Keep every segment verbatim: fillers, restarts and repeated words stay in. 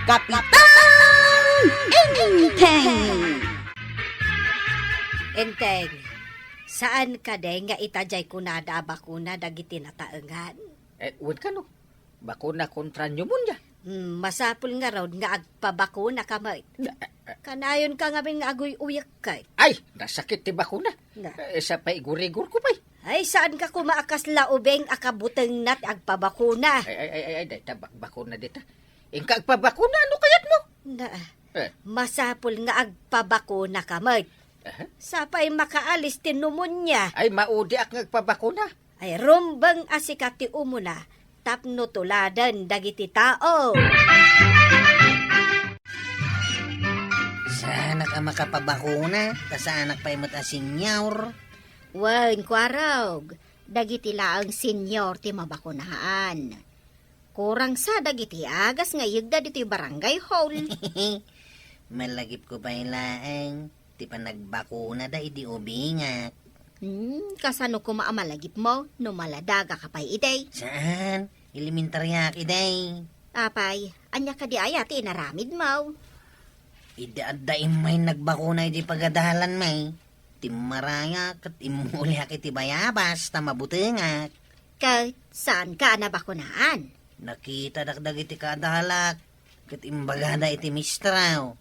Kapitan Enteng! Enteng, saan kadi nga ita diay kunada a bakuna dagiti nataengan? Eh, wen kano, bakuna kontra pneumonia. Hmm, masapul ngarud nga agpabakuna ka met. Na, eh, eh. Kanayon ka ngamin nga aguy-uyek ket. Ay, nasakit ti bakuna. Na. Eh, sa paigurigor ko pay. Ay, saan ka kuma a kasla ubing a kabutengna ti agpabakuna? Ay, ay, ay, ay, ay, dayta, bak-, bakuna dita. Inka agpabakuna, ano kayat mo? Na, eh, masapul nga agpabakuna ka met. Aha. Sapay makaalis ti pneumonia. Ay, maudiak nga agpabakuna. Ay, rumbeng a sika ti umuna tapno tuladen dagiti tao. Saanak a makapabakuna, ta saanak pay met a senior. Wen, kuarog, dagiti laeng senior ti mabakunaan. Kurang sa dagiti agas nga iyegda ditoy barangay hall. Malagipko pay laeng ti panagbakunada idi ubingak. Hmm, kasano koma a malagipmo no maladagaka pay idi? Saan, elementaryak idi. Apay, ania kadi aya ti inaramidmo? Idi adda immay nagbakuna idi pagadalan, may, timmarayak ket immuliak iti bayabas ta mabutengak. Ket saanka a nabakunaan? Nakitadak dagiti kaadalak, ket imbagada iti mistraw.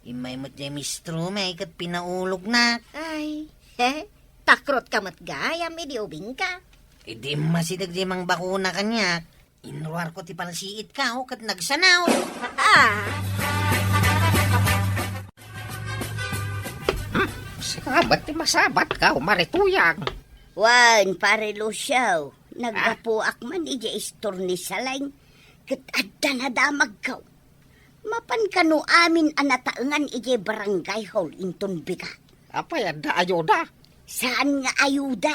Immay met diay mistromay ket pinaulognak. Ay, he, takrotka met gayam idi ubingka. Idi immasideg diay mangbakuna kaniak, inruarko ti palsiitka, o, ket nagsanaw. Ah! Hmm, sika met ti masabatka, o, Mare Tuyang. Wen, Pare Lucio, naggapuak man idiay istor ni Saleng, ket adda nadamagko. Mapan kano amin a nataengan idiay barangay hall inton bigat. Apay, adda ayuda? Saan nga ayuda,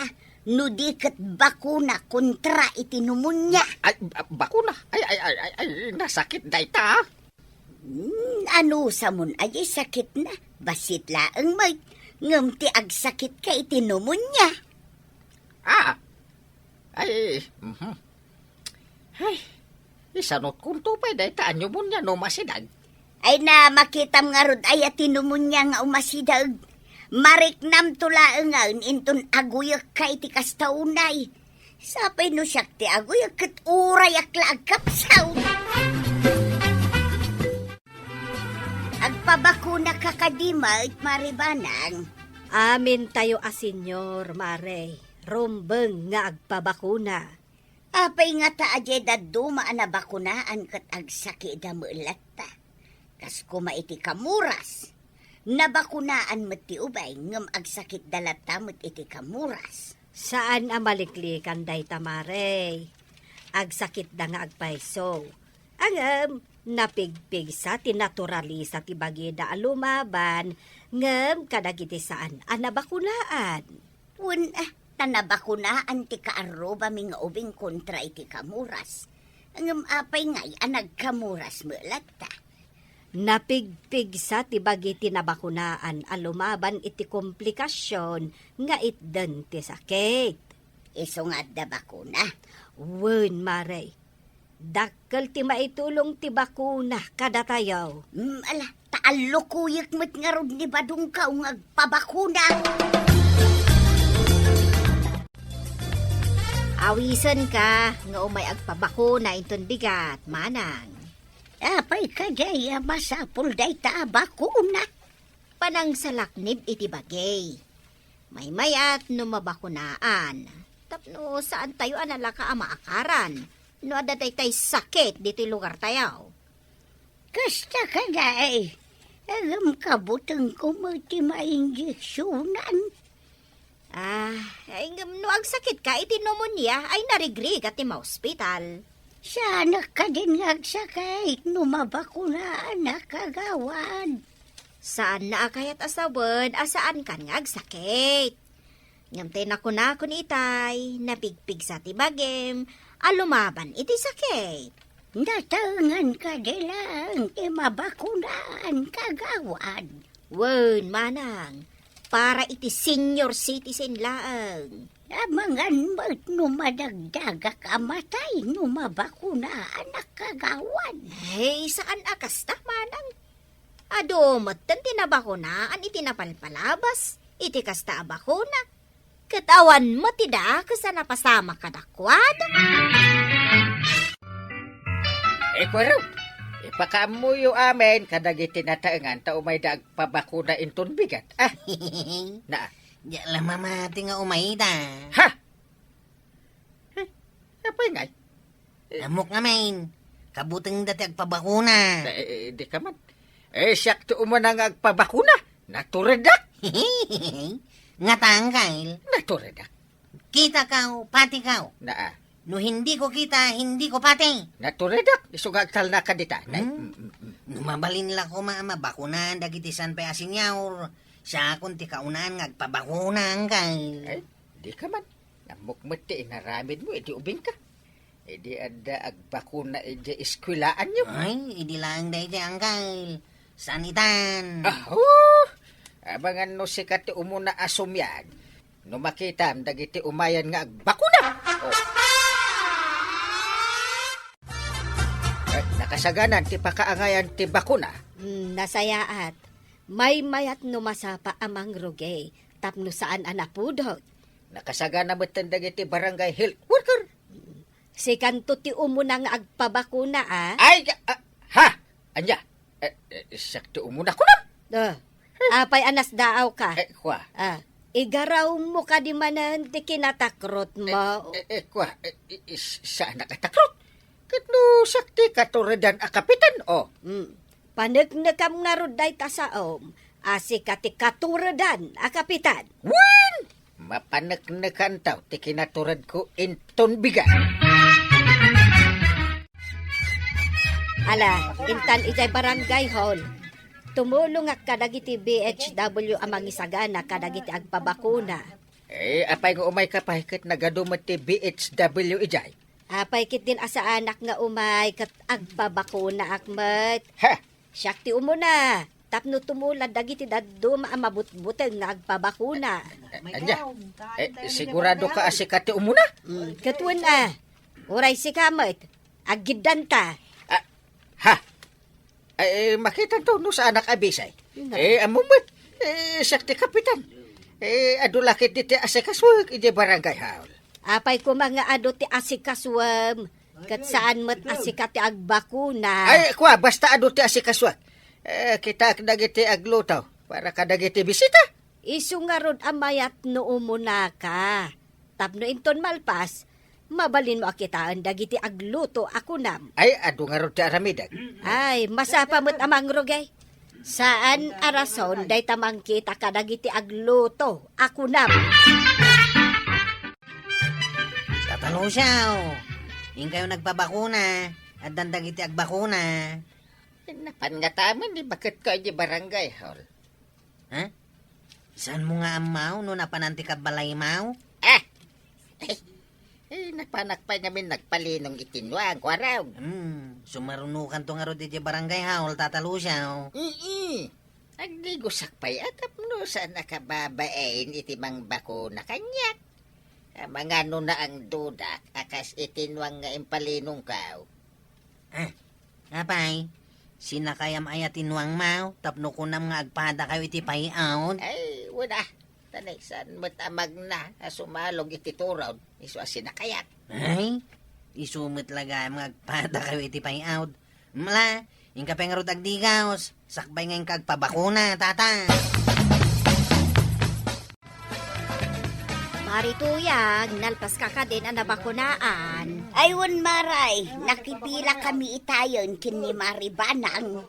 no di ket bakuna kontra iti pneumonia. Ay, ba-, bakuna? Ay, ay, ay, ay, ay, nasakit dayta. Hmm, anusamon a diay sakitna? Bassit laeng met, ngem ti agsakitka iti pneumonia. Ah, ay, mhm. Ay, isanotkonto pay dayta a pneumonia no masideg. Ay na, makitam ngarud aya ti pneumonia nga umasideg. Mariknamto laengen inton aguyekka iti kasta unay. Sapay no siak ti aguyek ket urayak la agkapsaw. Agpabakunaka kadi met, Mare Banang? Amintayo a senior, Mare, rumbeng nga agpabakuna. Apay ngata a diay dadduma a nabakunaan ket agsakitda met latta? Kas koma iti Camoras. Nabakunaan met ti ubing, ngem agsakitda latta met iti Camoras. Saan a maliklikan dayta, Mare. Agsakitda nga agpayso. Ngem, napigpigsa ti naturalisa ti bagida a lumaban, ngem kadagiti saan a nabakunaan. Wen, ah, ta nabakunaan ti kaarrubami nga ubing kontra iti Camoras. Ngem apay ngay a nagkamoras met latta? Napigpigsa ti bagi ti nabakunaan a lumaban iti komplikasion nga itden ti sakit. Isu nga adda bakuna? Wen, Mare. Dakkel ti maitulong ti bakuna kadatayo. Mm, ala, ta allukuyek met ngarud ni badongko nga agpabakuna. Awisenka nga umay agpabakuna inton bigat, manang. Apay kadi a masapul dayta a bakuna? Panangsalaknib iti bagi. Maymayat no mabakunaan, tapno saantayo a nalaka a maakaran no adda daytay sakit ditoy lugartayo. Kasta kadi, ngem kabutengko met ti mainjeksionan. Ah, ay, ngem no agsakitka iti pneumonia, ay narigrigat ti maospital. Saanak kadin nga agsakit no mabakunaanak, kagawad? Saanna a kayat a sawen a saankan nga agsakit. Ngem ti nakunakon itay, napigpigsa ti bagim a lumaban iti sakit. Nataengan kadi laeng ti mabakunaan, kagawad? Wen, manang, para iti senior citizen laeng. Amangan met no madagdagak a matay no mabakunaanak kagawad. Ay, saan a kasta, manang. Adu metten ti nabakunaan iti napalpalabas iti kasta a bakuna. Ket awan met ti dakes a napasamak kadakuada. Ikuaro, ipakaammoyo amin kadagiti nataengan ta umayda agpabakuna inton bigat. Ah, na. Diak la mamati nga umayda. Ha? Eh, apay ngay? Ammok ngamin, kabutengda ti agpabakuna. Eh, eh, di ka man. Eh, siak ti umuna nga agpabakuna. Naturedak. Ngata, Angkel. Naturedak. Kita kaw, pati kaw. Naa. No hindi ko kita, hindi ko pati. Naturedak. Isu nga agtalna ka dita. Nay, Hmm? mm, mm, mm. No mabalin la koma a mabakunan dagiti san pay a senior, siakon ti kaunaan nga agpabakuna, Angkel. Ay, di ka man. Ammok met ti inaramidmo idi ubingka. Idi adda agbakuna idiay eskuelaanyo. Ay, idi laeng daydiay, Angkel. Saan itan? Aho! Amangan no sika ti umuna a sumiag. No makitam dagiti umayan nga agbakuna. Oh. Eh, nakasaganan ti pakaangayan ti bakuna. Hmm, nasayaat. Maymayat no masapa a mangrugay tapno saan a napudot. Nakasagana metten dagiti barangay health worker. Sikanto ti umuna nga agpabakuna, a? Ay, ah, ha? Ania? Eh, eh, siak ti umuna, kunam? Ah, apay a nasdaaw ka? Eh, kua. Ah, igarawmo kadi manen ti kinatakrot mo? Eh, eh, eh, kua, eh, eh, eh, saan a katakrot? Ket no siak ti katuredan a kapitan, oh. Hmm. Paneknekam ngarud dayta saom a sika ti katuredan a kapitan. Wen! Mapaneknekanto ti kinaturedko inton bigat. Ala, intan idiay barangay hall, tumulongak kadagiti B H W a mangisagana kadagiti agpabakuna. Eh, apay nga umayka pay ket nagadu met ti B H W idiay? Apay ketdin a saanak nga umay ket agpabakunaak met. Ha? Siak ti umuna, tapno tumulad dagiti dadduma a mabutbuteng nga agpabakuna. Eh, ania? Eh, sigurado ka a sika ti umuna? Mm, ket wen a, uray sika met, aggiddanta. Ah, ha? Ay, eh, makitanto no saanak a bisay. Nga. Eh, ammo met. Eh, siak ti kapitan. Eh, adu la ketdi ti asikasuek idiay barangay hall. Apay koma nga adu ti asikasuem, ket saan met a sika ti agbakuna. Ay, kua, basta adu ti asikasuek. Eh, kitaek dagiti agluto para kadagiti bisita. Isu ngarud a mayat no umunaka. Tapno inton malpas, mabalinmo a kitaen dagiti agluto a kunam. Ay, adu ngarud ti aramidek. Ay, masapa met a mangrugay. Saan a rason dayta mangkita kadagiti agluto a kunam. Tata Lucio, inkayo nagpabakuna, addan dagiti agbakuna. Napan ngatamen ni baket ka idiay barangay hall. Ha? Saanmo nga ammaw no napanan ti kabbalaymaw? Ah! Eh, eh, napanak pay ngamin nagpalinong iti nuang, kuarog. Hmm, sumarunokanto ngarud idiay barangay hall, Tata Lucio. Ii, agdigosak pay a tapno saan a kababain iti mangbakuna kaniak. Amangan no naangdudak a kas iti nuang nga impalinongkaw. Ah, apay, sinakayam aya ti nuangmaw tapno kunam nga agpadakayo iti payaw? Ay, wen a. Tanay saan met a magna a sumalog iti turod, isu a sinakayak. Ay, isu met la gayam nga agpadakayo iti payaw. Mla, inka pay ngarud agdigaws, sakbay nga inka agpabakuna, tata. Mari Tuyang, nalpas ka kadin a nabakunaan? Ay, wen, Maray, nakipila kami itayen ken ni Mari Banang.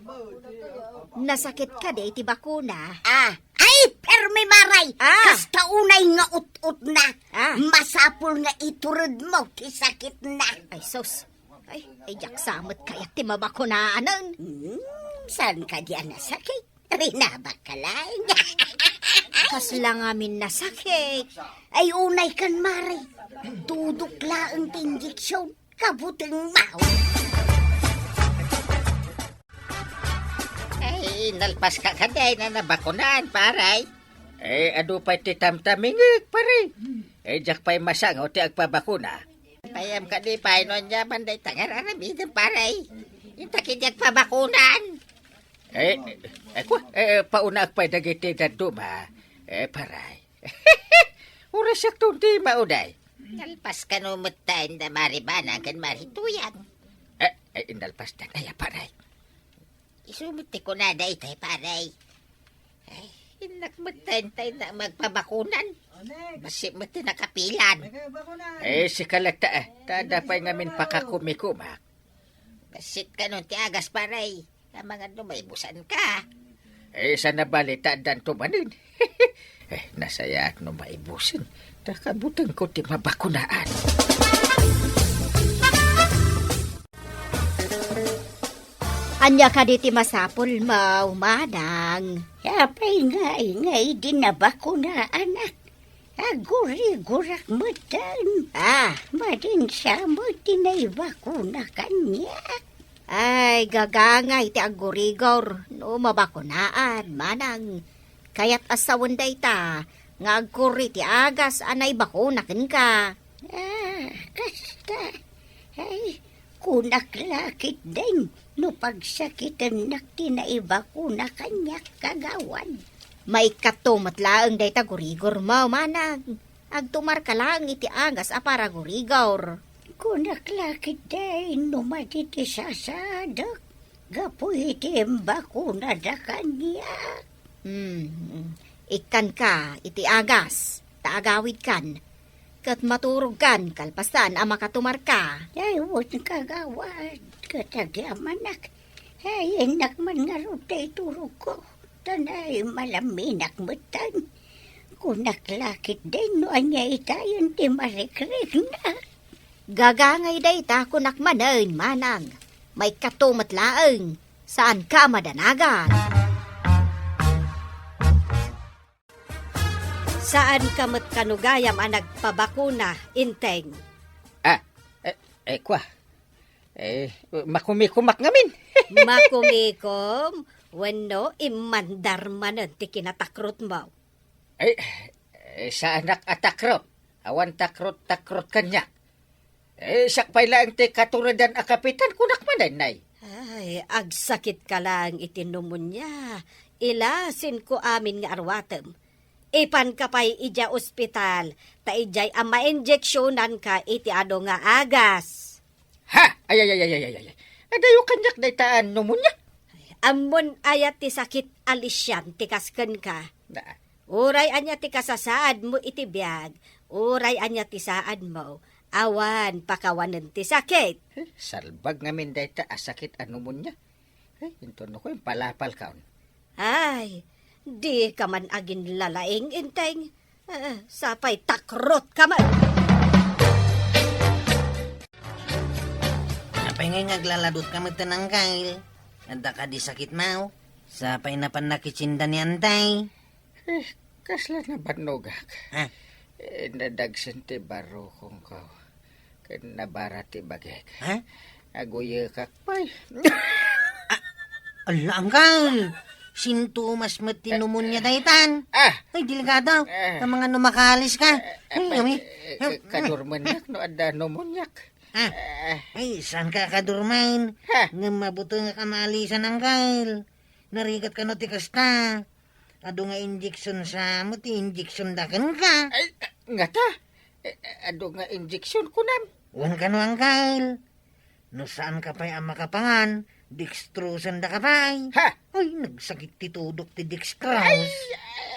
Nasakit kadi iti bakuna? Ah, ay, permi, Maray! Ah! Kasta unay nga ut-utna. Ah! Masapul nga ituredmo ti sakitna. Ay, sus. Ay, ay, diak sa met kayat ti mabakunaanen. Hmm, saan kadi a nasakit? Rinabak ka laeng. Kasla ngamin nasakit. Ay, unay kan, Mare. Tudok laeng ti injection. Kabutengmo. Ay, nalpas ka kadi a nabakunaan, pare. Eh, adu pay ti tamtamingek, pare. Eh, diak pay masango ti agpabakuna. Payam kadi pay no ania man dayta nga ar-aramidem, pare. Inta ket diak pabakunan. Eh, eh, eh, kua, eh, paunaak pay dagiti dadduma. Eh, pare. Uray siak ti mauday. Nalpas kano metten da Mari Banang ken Mari Tuyang? Eh, eh, inalpas da, ay, pare. Isu met ti kunada itay, pare. Ay, innak metten ta innak magpabakunan. Bassit met ti nakapilan. Eh, sika latta, eh. Ta adda pay ngamin pakakumikumak. Bassit kano ti agas, pare. Amangan no maibusan ka. Eh, sana bali ta addanto manen. Eh, nasayaat no maibusen. Ta kabutengko ti mabakunaan. Ania kadi ti masapulmo, manang? Apay nga, nga idi nabakunaanak? Aggurigurak metten. Ah, madin siya met ti naibakuna kaniak. Ay, gagangay ti aggurigor no mabakunaan, manang. Kayat a sawen dayta nga agkurri ti agas a naibakuna kenka. Ah, kasta. Ay, kunak la ketdin no pagsakitennak ti naibakuna kaniak, kagawad. Maikkato met laeng dayta gurigormo, manang. Agtumarka laeng iti agas a paragurigor. Kunak la ketdin no madi ti sasaadek gapu iti imbakunada kaniak. Hmm, ikkanka iti agas, ta agawidkan, ket maturogkan kalpasan a makatumarka. Ay, wen, kagawad, ket agyamanak. Ay, innak man ngarud ti turogko, ta naimalaminnak metten. Kunak la ketdin no ania itayen ti marikrikna. Gagangay dayta kunak manen, manang. Maikkato met laeng, saanka a madanagan. Saanka met kano gayam a nagpabakuna, Enteng? Ah, eh, eh, kua. Eh, makumikumak ngamin. Makumikom? Wenno, immandar manen ti kinatakrotmo? Ay, eh, saanak a takrot. Awan takrot-takrot kaniak. Eh, siak pay laeng ti katuredan a kapitan, kunak manen, nay. Ay, agsakitka laeng iti pneumonia. Ilasinko amin nga aruatem. Ipanka pay idiay ospital, ta idiay a mainjeksionanka iti adu nga agas. Ha? Ay, ay, ay, ay, ay, ay, ay. Adayo kaniak dayta a pneumonia. Ammon aya ti sakit a lisian ti kas kenka? Na. Uray ania ti kasasaadmo iti biag, uray ania ti saadmo, awan pakawanen ti sakit. Eh, salbag ngamin dayta a sakit a pneumonia. Eh, inton no ko, impalapalka on. Ay, dika man aginlalaing, Enteng. Ah, sapay takrotka met. Apay ngay nga aglaladutka met, Angkel? Adda kadi sakitmo? Sapay napan nakisinda ni Antay? Eh, kasla nabannogak. Ah. Eh, nadagsen ti barukongko. Ken nabara ti bagik. Ha? Aguyekak pay. Ah, ala, Angkel! Sintomas met ti pneumonia daytan. Ah! Ay, delikado. Ah. Amangan no makaliska. Eh, ay, apay, umi-, eh, ka-, kadurmennak no adda pneumoniak. Ah. Ah. Ay, saanka kadurmen? Ha? Ngem mabutengak a maalisan, Angkel. Narigat kano ti kasta? Adu nga injection sa mo ti injection da kenka. Ay, ngata? Eh, adu nga injection kunam? Wen kano, Angkel. No saanka pay a makapangan, dextrosen da ka pay. Ha? Ay, nagsakit ti tudok ti dextrose. Ay,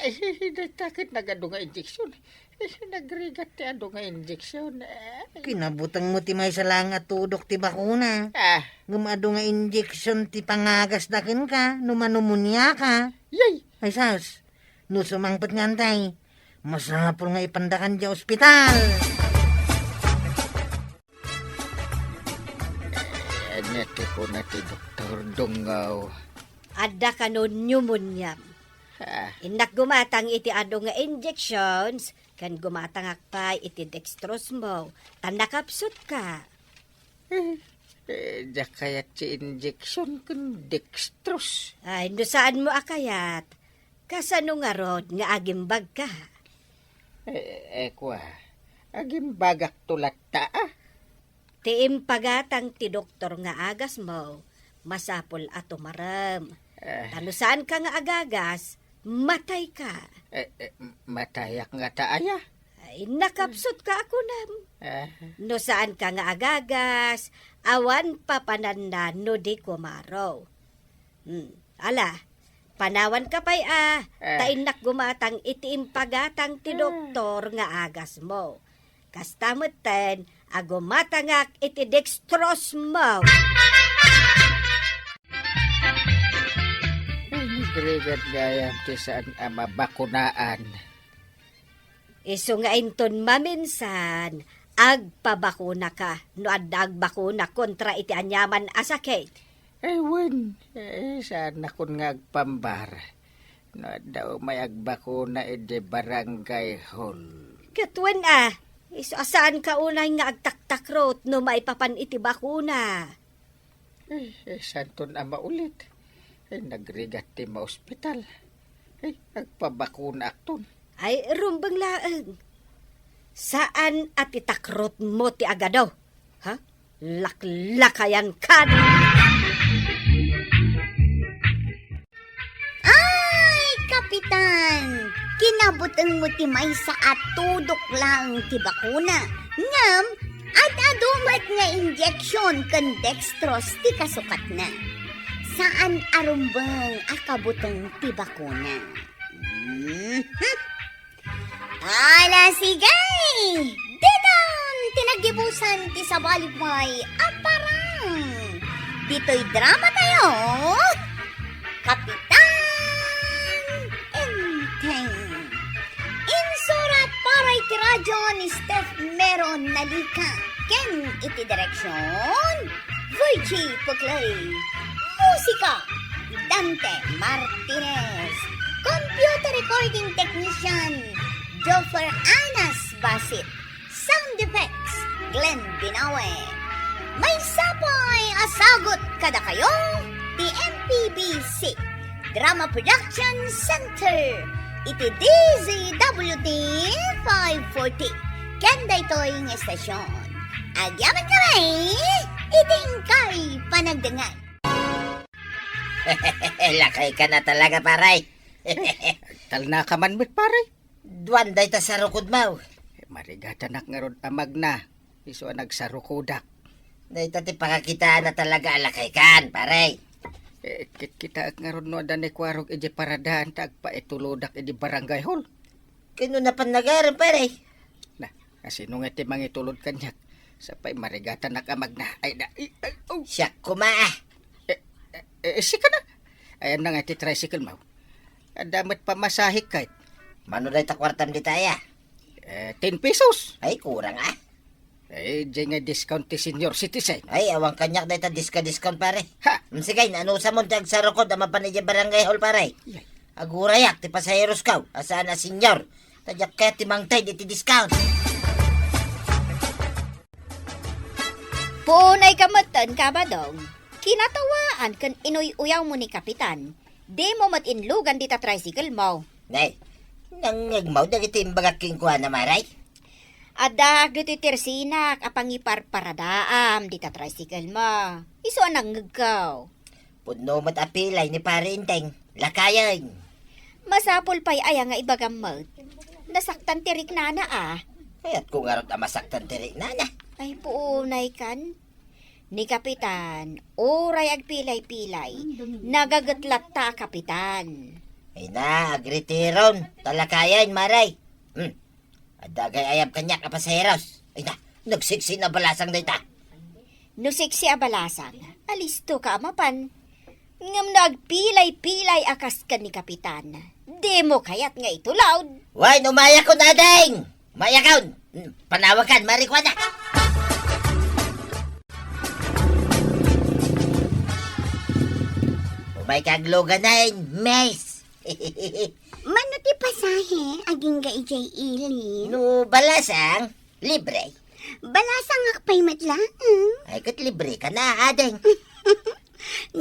ay, dayta ket nagadu nga injection. Eh, nagrigat ti adu nga injection. Eh. Kinabutengmo ti maysa laeng a tudok ti bakuna. Ah. Ngem adu nga injection ti pangagas da kenka no manumoniaka. Yay! Ay, sus. No sumangpet nga Antay, masapul nga ipandakan diay ospital. Ania ti kuna ti Doktor Dungaw? Adda kano pneumonia. Ah. Innak gumatang iti adu nga injections, ken gumatangak pay iti dextrose mo, ta nakapsutka. Eh, eh, diak kayat ti injection ken dextrose. Ay, no saanmo a kayat, Kasano ngarud nga agimbagka? Eh, eh, kua, agimbagakto latta, a. Ti impagatang ti doktor nga agasmo, masapul a tumarem. Eh. Ta no saanka nga agagas, matayka. Eh, eh, m-, matayak ngata aya? Ay, nakapsutka a kunam. Eh. No saanka nga agagas, awan papananna no di kumaro. Hmm, ala, panawanka pay a, Eh. ta innak gumatang iti impagatang ti Eh. doktor nga agasmo. Kasta metten a gumatangak iti dextrose mo. Ay, nagrigat gayam ti saan a mabakunaan. Isu nga inton maminsan, agpabakunaka no adda agbakuna kontra iti aniaman a sakit. Ay, wen, eh, saannakon nga agpambar no adda umay agbakuna iti barangay hall. Ket wen a, isu a saanka unay nga agtaktakrot no maipapan iti bakuna. Eh, eh, santon a maulit. Eh, nagrigat ti maospital. Eh, agpabakunaakton. Ay, rumbeng laeng. Saan a ti takrotmo ti agado? Ha? Laklakayan kan! Ay, Kapitan! Kinabutengmo ti maysa a tudok laeng ti bakuna. Ngem, ad-adu met nga injection ken dextrose ti kasukatna. Saan a rumbeng a kabuteng ti bakuna. Mhm. Ala, sige! Ditan ti naggibusan ti sabali pay a parang. Ditoy drama tayo, Kapitan Enteng. Insurat para iti radyo ni Steph Meron Nalica ken iti direksyon, Virgie Puclay. Musika, Dante Martinez. Computer recording technician, Joffer Anas Basit. Sound effects, Glenn Binawe. Maysa pay a sagut kadakayo ti M P B C Drama Production Center iti D Z W T five forty. Ken daytoy nga estasyon, agyamankami iti inkay panagdengngeg. Lakayka na talaga, pare. Agtalnaka man met, pare. Duan dayta sarukodmo. Marigatanak ngarud a magna, isu a nagsarukodak. Dayta ti pakakitaanna talaga a lakaykan, pare. Eh, kitkitaek ngarud no adda naikuarog idiay paradaan ta agpaitulodak idiay barangay hall. Ken no napan nagaren, pare? Na, asino nga ti mangitulod kaniak? Sapay marigatanak a magna. Ay, na, ay, ay, oh. Siak koma, a. Eh, eh, eh, sika na. Ayan na nga ti tricycle mo. Adda met pamasahe ket. Mano dayta kuartam dita aya? Eh, ten pesos. Ay, kurang, a. Eh, diay nga discount ti senior citizen. Ay, awan kaniak dayta diska-discount, pare. Ha? Mm, sige, nanusamon ti agsarukod a mapan idiay barangay hall, pare. Yay. Agurayak ti pasaherosko a saan a senior. Ta diak kayat ti mangted iti discount. Puonay ka metten, Kabadong. Kinatawaan ken inuy-uyawmo ni Kapitan. Dimo met inlugan dita tricycle mo. Nay, nangngegmo dagiti imbagak kenkuana, Maray? Addaak ditoy tersinak a pangiparparadaam dita tricycle mo. Isu a nangngegko. Pudno met a pilay ni Pare Enteng. Lakayen. Masapul pay aya nga ibagam met? Nasaktan ti riknana, a. Kayatko ngarud a masaktan ti riknana. Ay, puonay kan. Ni Kapitan, uray agpilay-pilay, nagaget latta a Kapitan. Ay na, agritiron. Ta lakayen, Maray. Hmm. Adda gayam kaniak a pasaheros. Ay na, nagsiksi na balasang dayta. No siksi a balasang, alistoka a mapan. Ngem no agpilay-pilay a kas ken ni Kapitan, dimo kayat nga itulod. Wen, umayakon, ading! Umayakon! Hmm, panawagan, marikuana! Umayka aglugan, miss! Mano ti pasahe agingga idiay ili? No balasang, libre. Balasangak pay met laeng. Ay, ket libre ka na, ading.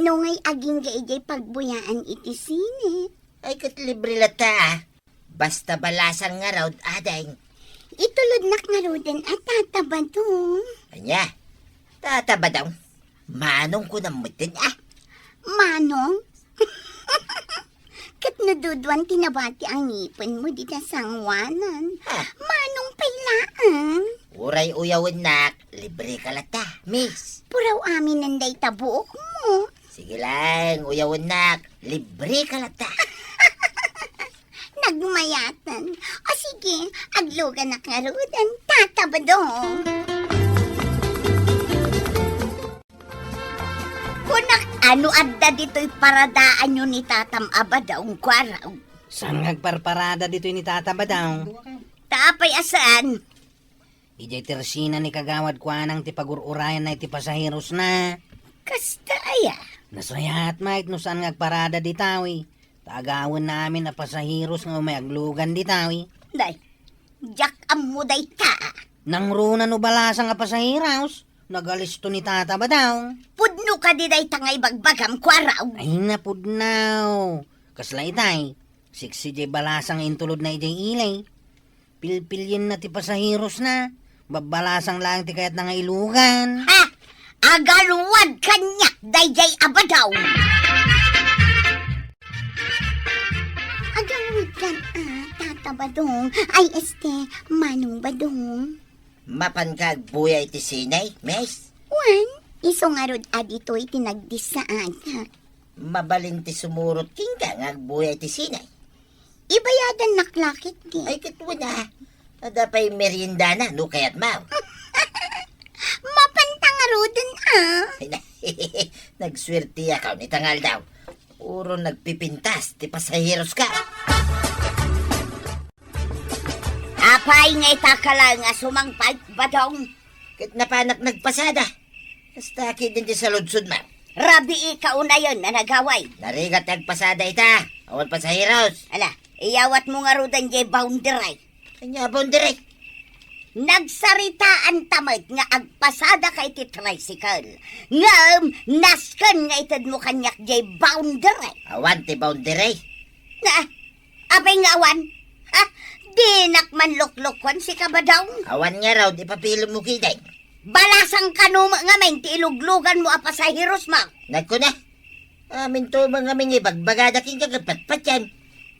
No ngay agingga idiay pagbuyaan iti sine? Ay, ket libre latta, ah. Basta balasang ngarud, ading. Itulodnak ngaruden a Tata Badong. Ania? Tata Badong? Manong kunam metten, ah? Manong? Ket no duduan ti nabati a ngipenmo dita sangoanan, ah, Manong pay laeng. Uray uyawennak, libre ka latta, miss. Puraw aminen dayta buokmo. Sige lang, uyawennak, libre ka latta. Nagmayaten. O sige, agluganak ngaruden, Tata Badong. Kunak, ano adda ditoy paradaanyo ni Tatam a Badong, Kuarog? Saan nga agparparada ditoy ni Tata Badong? Ta apay a saan? Idiay tersina ni Kagawad Kuanang ti pagur-urayanna iti pasaherosna. Kasta aya? Nasayaat met no saan nga agparada ditawi. Ta agawenna amin a pasaheros nga umay aglugan ditawi. Nay, diak ammo dayta. Nangruna no balasang a pasaheros, nagalisto ni Tata Badong. Pudno kadi dayta nga ibagbagam, Kuarog? Ay, napudno. Kasla itay, siksi diay balasang intulodna idiay ili. Pilpilienna ti pasaherosna. Babbalasang laeng ti kayatna nga ilugan. Ha? Agalwad kaniak daydiay a Badong. Agalwad kan, ah, Tata Badong. Ay, este, Manong Badong. Mapanka agbuya iti sine, miss? Wen, isu ngarud a ditoy ti nagdissaak. Mabalin ti sumurot kenka nga agbuya iti sine. Ibayadannak la ketdi. Ay, ket wen a. Adda pay meriendana no kayatmo. Mapanta ngaruden, ah. Ay, na-, nagsuertiak ita nga aldaw. Puro nagpipintas ti pasaheroska. Apay nga ita ka laeng a sumangpet, Badong? Ket napanak nagpasada. Kasta ketdin ti saludsodmo. Rabii ka unayen a nagaway. Narigat ti agpasada ita. Awan pasaheros. Ala, iyawatmo ngaruden diay boundary. Ania a boundary? Nagsaritaanta met nga agpasadaka iti tricycle. Ngem nasken nga itedmo kaniak diay boundary. Awan ti boundary. Na, apay nga awan? Ha? Dinak man luklukuan sika, Badong. Awan ngarud, ipapilem mo ketdin. Balasang kano met ngamin ti ilugluganmo a pasaherosmo. Nagkuna, aminto met ngamin nga ibagbagada kenka ket patpatien.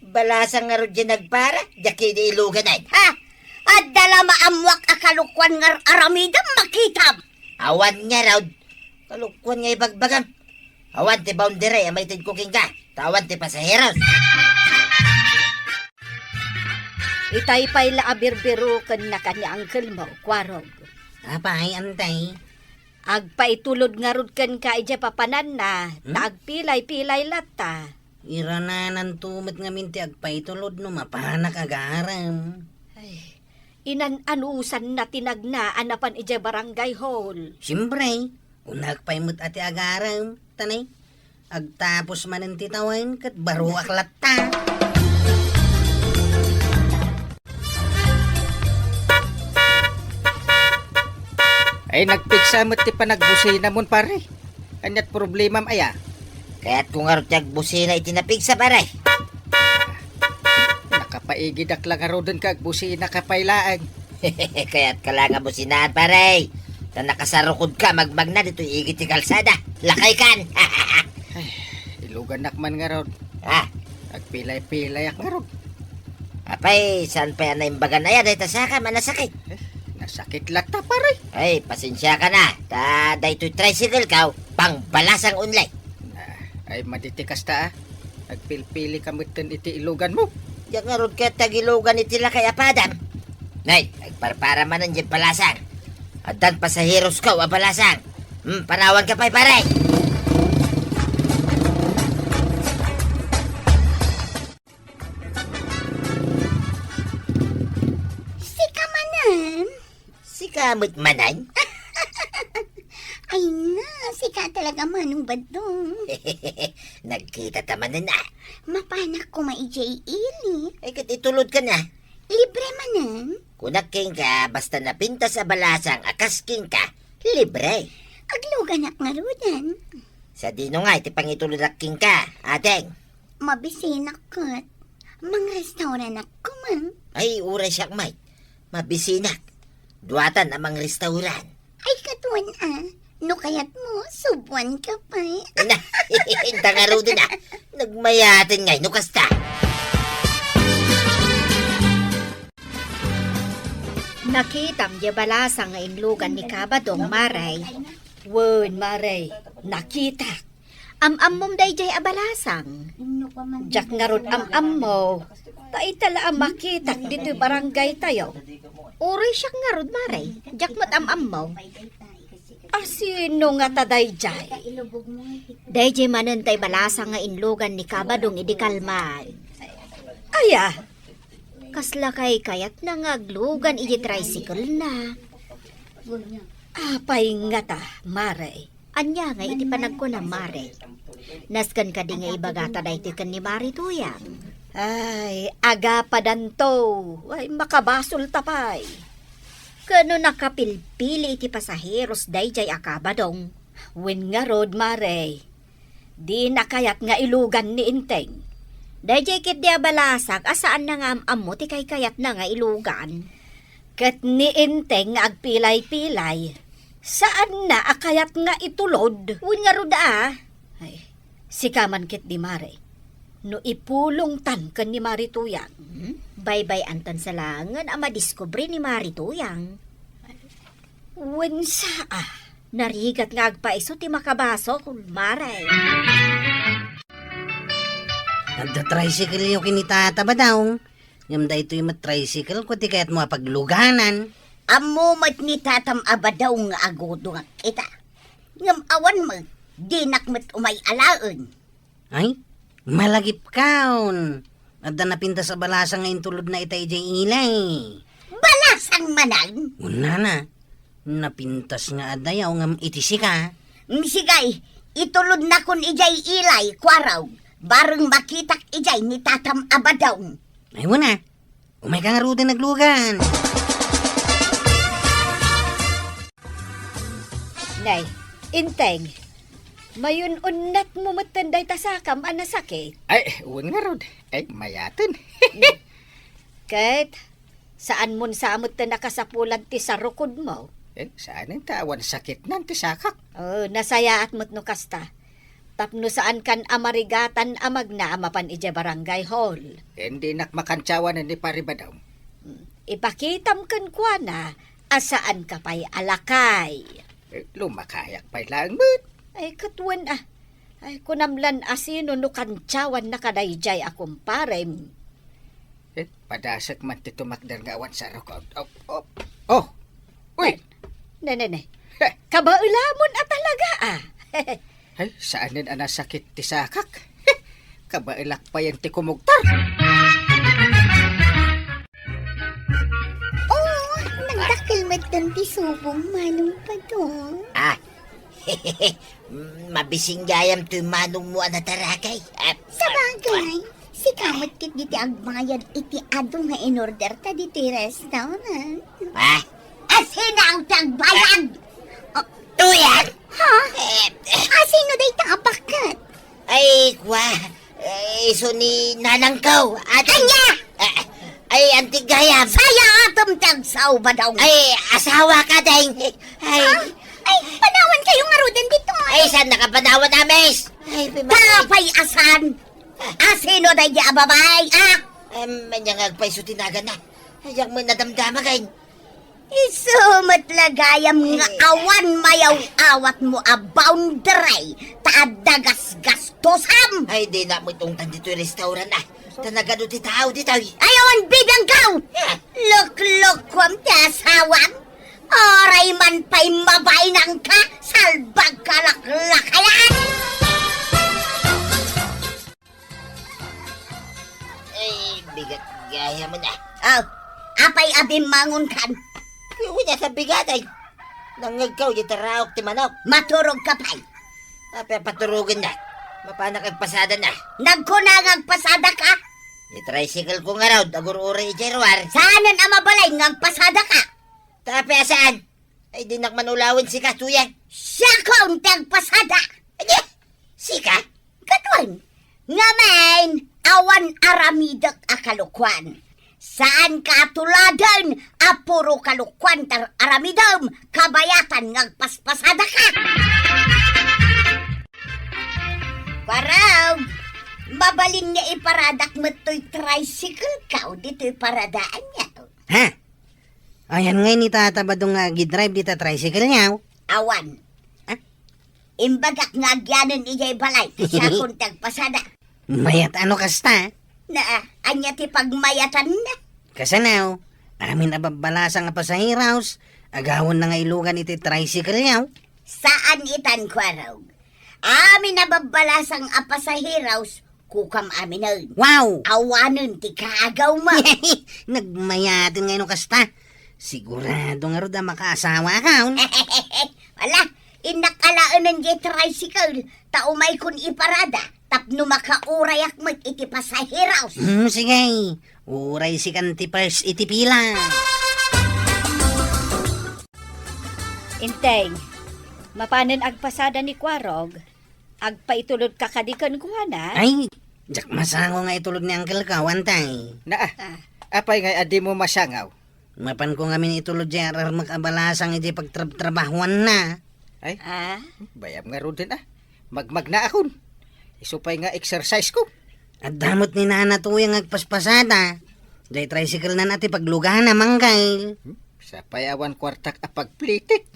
Balasang ngarud diay nagpara, diak ketdi iluganen. Ha? Adda la maammoak a kalokuan nga ar-aramidem, makitam. Awan ngarud. Kalokuan nga ibagbagam. Awan ti boundary a maitedko kenka, ta awan ti pasaheros. Itay pay la a birbirokennak ni angkelmo, Kuarog. Apay, antay? Agpaitulod ngarud kenka idiay papananna, hmm? Ta agpilay-pilay latta. Iranananto met ngamin ti agpaitulod no mapanak agarem. Ay, inan-anusanna ti nagna a napan idiay barangay hall. Siempre, unak pay met a ti agarem, tanay. Agtapos manen ti tawen ket baroak latta. Ay, nagpigsa met ti panagbusinamon, pare. Ania't problemam aya? Kayatko ngarud ti agbusina iti napigsa, pare. Nakapaigidak la ngaruden ket agbusinaka pay laeng. Kayatka la nga businaan, pare. Ta nakasarukodka magmagna ditoy igid ti kalsada. Lakaykan. Ay, ilugannak man ngarud. Ah. Agpilay-pilayak ngarud. Apay, saan pay a naimbagan aya dayta sakam a nasakit? Eh, nasakit latta, pare. Ay, pasensiakan a. Ta daytoy tricycleko, pangbalasang only. Ah, ay, madi ti kasta, ah. Agpilpilik metten iti iluganmo. Diak ngarud ket agilugan iti lakay a padam. Nay, agparpara manen diay balasang. Addan pasaherosko a balasang. Hmm, panawanka pay, pare. Sika manen? Sika met manen? Ay na, sika talaga, Manong Badong. Nagkitata manen, ah. Mapanak koma idiay ili. Ay, ket itulodka na. Libre manen? Kunak kenka, basta napintas a balasang a kas kenka, libre. Agluganak ngaruden. Sadino nga iti pangitulodnak kenka, ading? Mabisinak ket. Mangrestauranak koma. Ay, uray siak met. Mabisinak. Duatan a mangrestauran. Ay, katuan a. No kayatmo, subuanka pay. Ay na, inta ngaruden a. Nagmayaten ngay, no kasta. Nakitam diay balasang nga inlugan ni Kabadong, Mare. Wen, Mare, nakitak. Am-ammom daydiay a balasang? Diak ngarud am-ammo. Ta ita la a makitak ditoy barangaytayo. Uray siak ngarud, Mare. Diak met am-ammo. A sino ngata daydiay? Daydiay manen tay balasang nga inlugan ni Kabadong idi kalman. Aya? Kasla kaykayatna nga aglugan iti tricycle-na. Apay ngata, Mare? Ania nga iti panagkunam, Mare? Nasken kadi nga ibagata daytoy ken ni Mare Tuyang? Ay, agapadanto. Ay, makabasolta pay. Ket no nakapilpili iti pasaheros daydiay a Kabadong, wen ngarud, Mare, dina kayat nga ilugan ni Enteng. Daydiay ketdi a balasak a saanna nga am-ammo ti kaykayatna nga ilugan. Ket ni Enteng nga agpilay-pilay, saanna a kayat nga itulod. Wen ngarud a. Ay, sika man ketdi, Mare. No ipulongtan ken ni Mare Tuyang, hmm? Baybay-antan sa laengen a madiskubre ni Mare Tuyang. Wen sa a. Narigat nga agpaiso ti makabasol, Mare. Adda tricycle-yo ken ni Tata Badong. Ngem daytoy met tricycle-ko ti kayatmo a pagluganan. Ammo met ni Tatam a Badong nga agudongak ita. Ngem awan met, dinak met umay alaen. Ay, malagipkaon. Adda napintas a balasang nga intulodna ita idiay ilay. Balasang manen? Unana, napintas nga adda yaw ngem iti sika. Mm, sige, itulodnakon idiay ilay, kuarog. Bareng makitak idiay ni Tatam a Badong. Ay, una. Umayka ngaruden aglugan. Nay, Enteng, mayun-unnatmo metten dayta sakam a nasakit. Ay, wen ngarud. Ay, mayaten. Ket, saanmon sa metten a kasapulan ti sarukodmo? Eh, saanen ta awan sakitnan ti sakak. Oh, nasayaat met no kasta. Tapno saankan a marigatan a magna a mapan idiay barangay hall. Ken dinak makantiawan ni Pari Badong. Hmm. Ipakitam kenkuana a saanka pay a lakay. Eh, lumakayak pay laeng met. Ay, ket wen a. Ay, kunam lan a sino no kantiawannaka daydiay a kumparem. Eh, padasek man ti tumakder nga awan sarukod. Oh, oh. Oh. Uy! Ne, ne, ne. Heh. Kabaelamon a talaga, ah. Ay, saanen a nasakit ti sakak. Kabaelak payen ti kumugtar. Oh, nagdakkel metten ti subong, Manong Padong. Ah, Mabising gayam toy manongmo a natarakay. Ah, sabagay, sika met ketdi ti agbayad iti adu nga inorderta ditoy restaurant. Ah? Asino ti agbayad? Ah, oh, Tuyang? Ha? Eh, asino dayta a bakket? Ay, kwa. Eh, isu ni nanangko. Adi. Ania? Eh, ay, anti gayam. Sayaatem ti agsao, Badong. Ay, asawaka, deng. Ay. Ha? Ay, panawankayo ngaruden ditoy. Ay, saannaka panawan, Amis? Ay, pimay. Apay a saan? Asino daydi a babai, ah? Em, ania nga agpayso ti naganna. Ay, diak met nadamdama, kay. Isu met la gayam nga awan mayaw-awatmo a boundary ta adda gasgastusam. Ay, dinak met ungtan ditoy restaurant, ah. Ta nagadu ti tao ditoy. Ay, awan bibiangkaw! Ah. Luklukuam ti asawam. Uray man pay mabainangka, salbagka laklakayan. Ay, bigat gayam, ah. Oh, apay a bimmangonkan? Wen a sa bigat, ay. Nangngegko iti taraok ti manok. Maturogka pay. Apay a paturogennak? Mapanak agpasadana. Nagkuna nga agpasadaka? Ti tricycle-ko ngarud, agur-uray idiay ruar. Saanen a mabalin nga agpasadaka? Ta apay a saan? Ay, dinak man ulawen sika, Tuyang. Siakon ti agpasada. Adi, sika? Katuan, ngem Men, awan aramidek a kalokuan. Saanka a tuladen a puro kalokuan ti aramidem, kabayatan nga agpaspasadaka. Kuarog, mabalin nga iparadak met toy tricycle ka o ditoy paradaanyo. Ha? Ayan ngay ni Tata Badong nga agidrive dita tricycle niya. Awan. Ha? Imbagak nga agyanen idiay balay, ta siakon ti agpasada. Mayat a no kasta? Na, ania ti pagmayatanna? Kasano? Amin a babbalasang a pasaheros, agawonna nga ilugan iti tricycle niya. Saan itan, Kuarog. Amin a babbalasang a pasaheros, kukam aminen. Wow! Awanen ti kaagawmo. Nagmayaten nga no kasta. Sigurado ngarud a makaasawa ka, on? Ala, innak alaenen diay tricycle, ta umaykon iparada, tapno makaurayak met iti pasaheros. Hmm, sige. Uray sikan ti first iti pila. Inteng, mapanen agpasada ni Kuarog, agpaitulodka kadi kenkuana? Ay, diak masango nga itulod ni Uncle ko, Antay. Naa, Ah. apay ngay a dimo masangaw? Mapanko ngamin itulod diay ar-armek a balasang idiay pagtrab-trabahoanna. Ay, Ah? bayam ngaruden a. Magmagnaakon. Isu pay nga exercise ko. Adda met ni Nana Tuyang agpaspasada. Diay tricycle nan a ti paglugana, Manggay. Hmm? Sapay awan kuartak a pagplitik.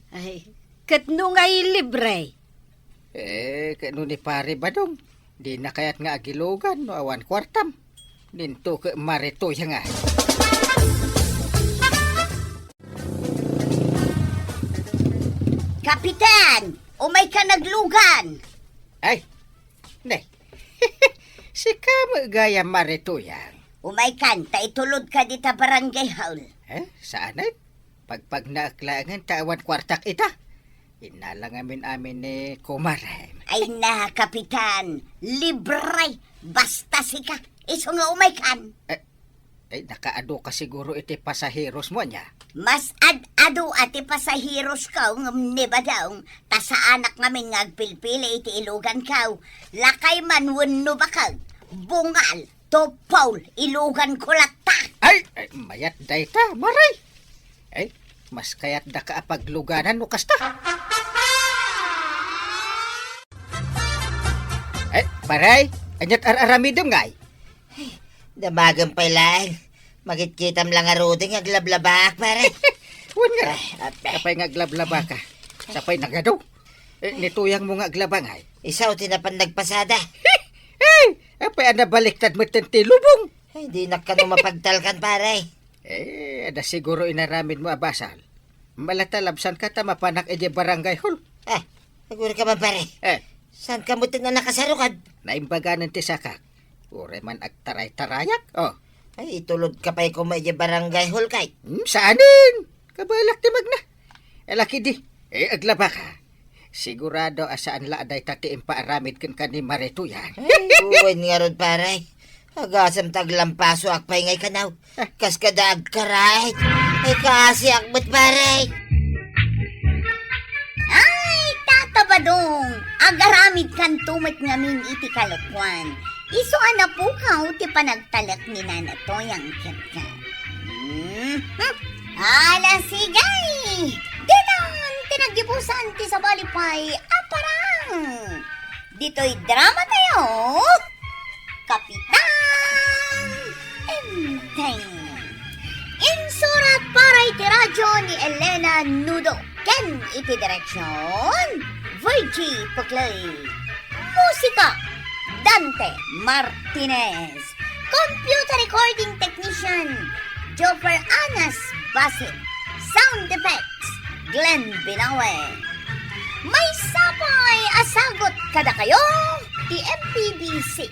Ay, ket no ngay libre? Eh, ket no ni Pare Badong, dina kayat nga agilugan no awan kuartam. Ninto ket Mare Tuyang a. Kapitan, umaykan aglugan. Ay, ne. Sika met gayam, Mare Tuyang. Umaykan, ta itulodka dita barangay hall. Eh, saanen? Pagpagnaak laengen ta awan kuartak ita. Innala ngamin amin ni kumarem. Ay na, Kapitan. Libre. Basta sika. Isu nga umaykan. Eh, eh, nakaadu ka siguro iti pasaheros mo, ania? Mas ad-adu a ti pasaheros ko ngem ni Badong, ta saanak ngamin nga agpilpili iti ilugan ko. Lakay man wenno bakag, bungal, Tupol, ilugan ko latta. Ay, ay, mayat dayta, Mare. Ay, mas kayat daka a pagluganan no kasta. Ay, Pare, aniat ar-aramidem ngay? Ay, damagem pay laeng. Makitkitam lang ngaruden nga aglablabak, Pare. Wen nga. Ay, apay. Apay nga aglablabaka? Sapay nagadu. Eh, ni Tuyang mo nga aglaba ngay. Isu ti napan nagpasada. Hey! Apay a nabaliktad met ti lubong? Ay, dinak kano mapagtalkan, Pare. Eh, adda siguro inaramid mo a basol. Malata labsanka ta mapanak idiay barangay hall. Ah, siguro ka man, Pare. Eh. Saan ka met a nakasarukad? Naimbaganen ti sakak. Uray man agtaray-tarayak. Oh. Ay, itulodka pay koma idiay barangay hall, kay? Hmm, saanen? Kabalak ti magna. Alakidi, eh, aglabaka. Sigurado a saan la a dayta ti impaaramid kenka ni Mare Tuyang. Ay, wen ngarud, Pare. Agasem ta aglampasoak pay ngay kanaw. Kas kada agkaray. Ay, kaasiak met, Pare. Ay, Tata Badong, agaramidkanto met ngamin iti kalokuan. Isu a napukaw ti panagtalek ni Nana Tuyang kenka. Mhm. Ala, sige! Ditan ti naggibusan ti sabali pay a parang. Ditoy drama tayo, Kapitan Enteng. Insurat para iti radyo ni Elena Nudo ken iti direksyon, Virgie Puclay. Musika, Dante Martinez. Computer recording technician, Joffer Anas Basit. Sound effects, Glenn Binawe. Maysa pay a sagut kadakayo ti M P B C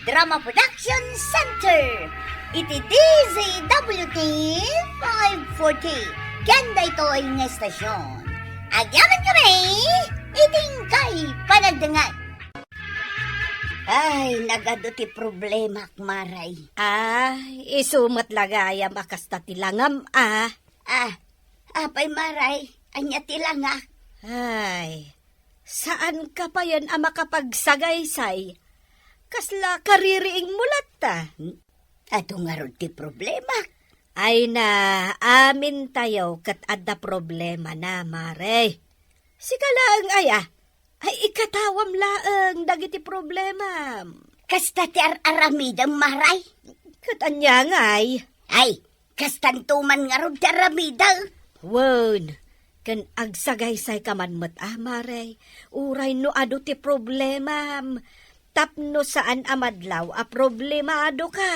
Drama Production Center iti D Z W T five forty ken daytoy nga estasyon. Agyaman kami iti inkay panagdengngeg. Ay, nagadu ti problemak, Maray. Ah, isu met la gayam a kasta ti langam, ah. Ah, apay, Maray, ania ti langak? Ay, saanka payen a makapagsagaysay Kasla kaririingmo latta? Hmm? Adu ngarud ti problemak. Ay na, amintayo ket adda problemana, Mare. Sika laeng aya? Ay, ikatawam laeng dagiti problemam. Kasta ti ar-aramidem, Mare. Ket ania ngay? Ay, kastanto man ngarud ti aramidem. Wen, ken agsagaysayka man met a, Mare, uray no adu ti problemam, tapno saan a madlaw a problemadoka.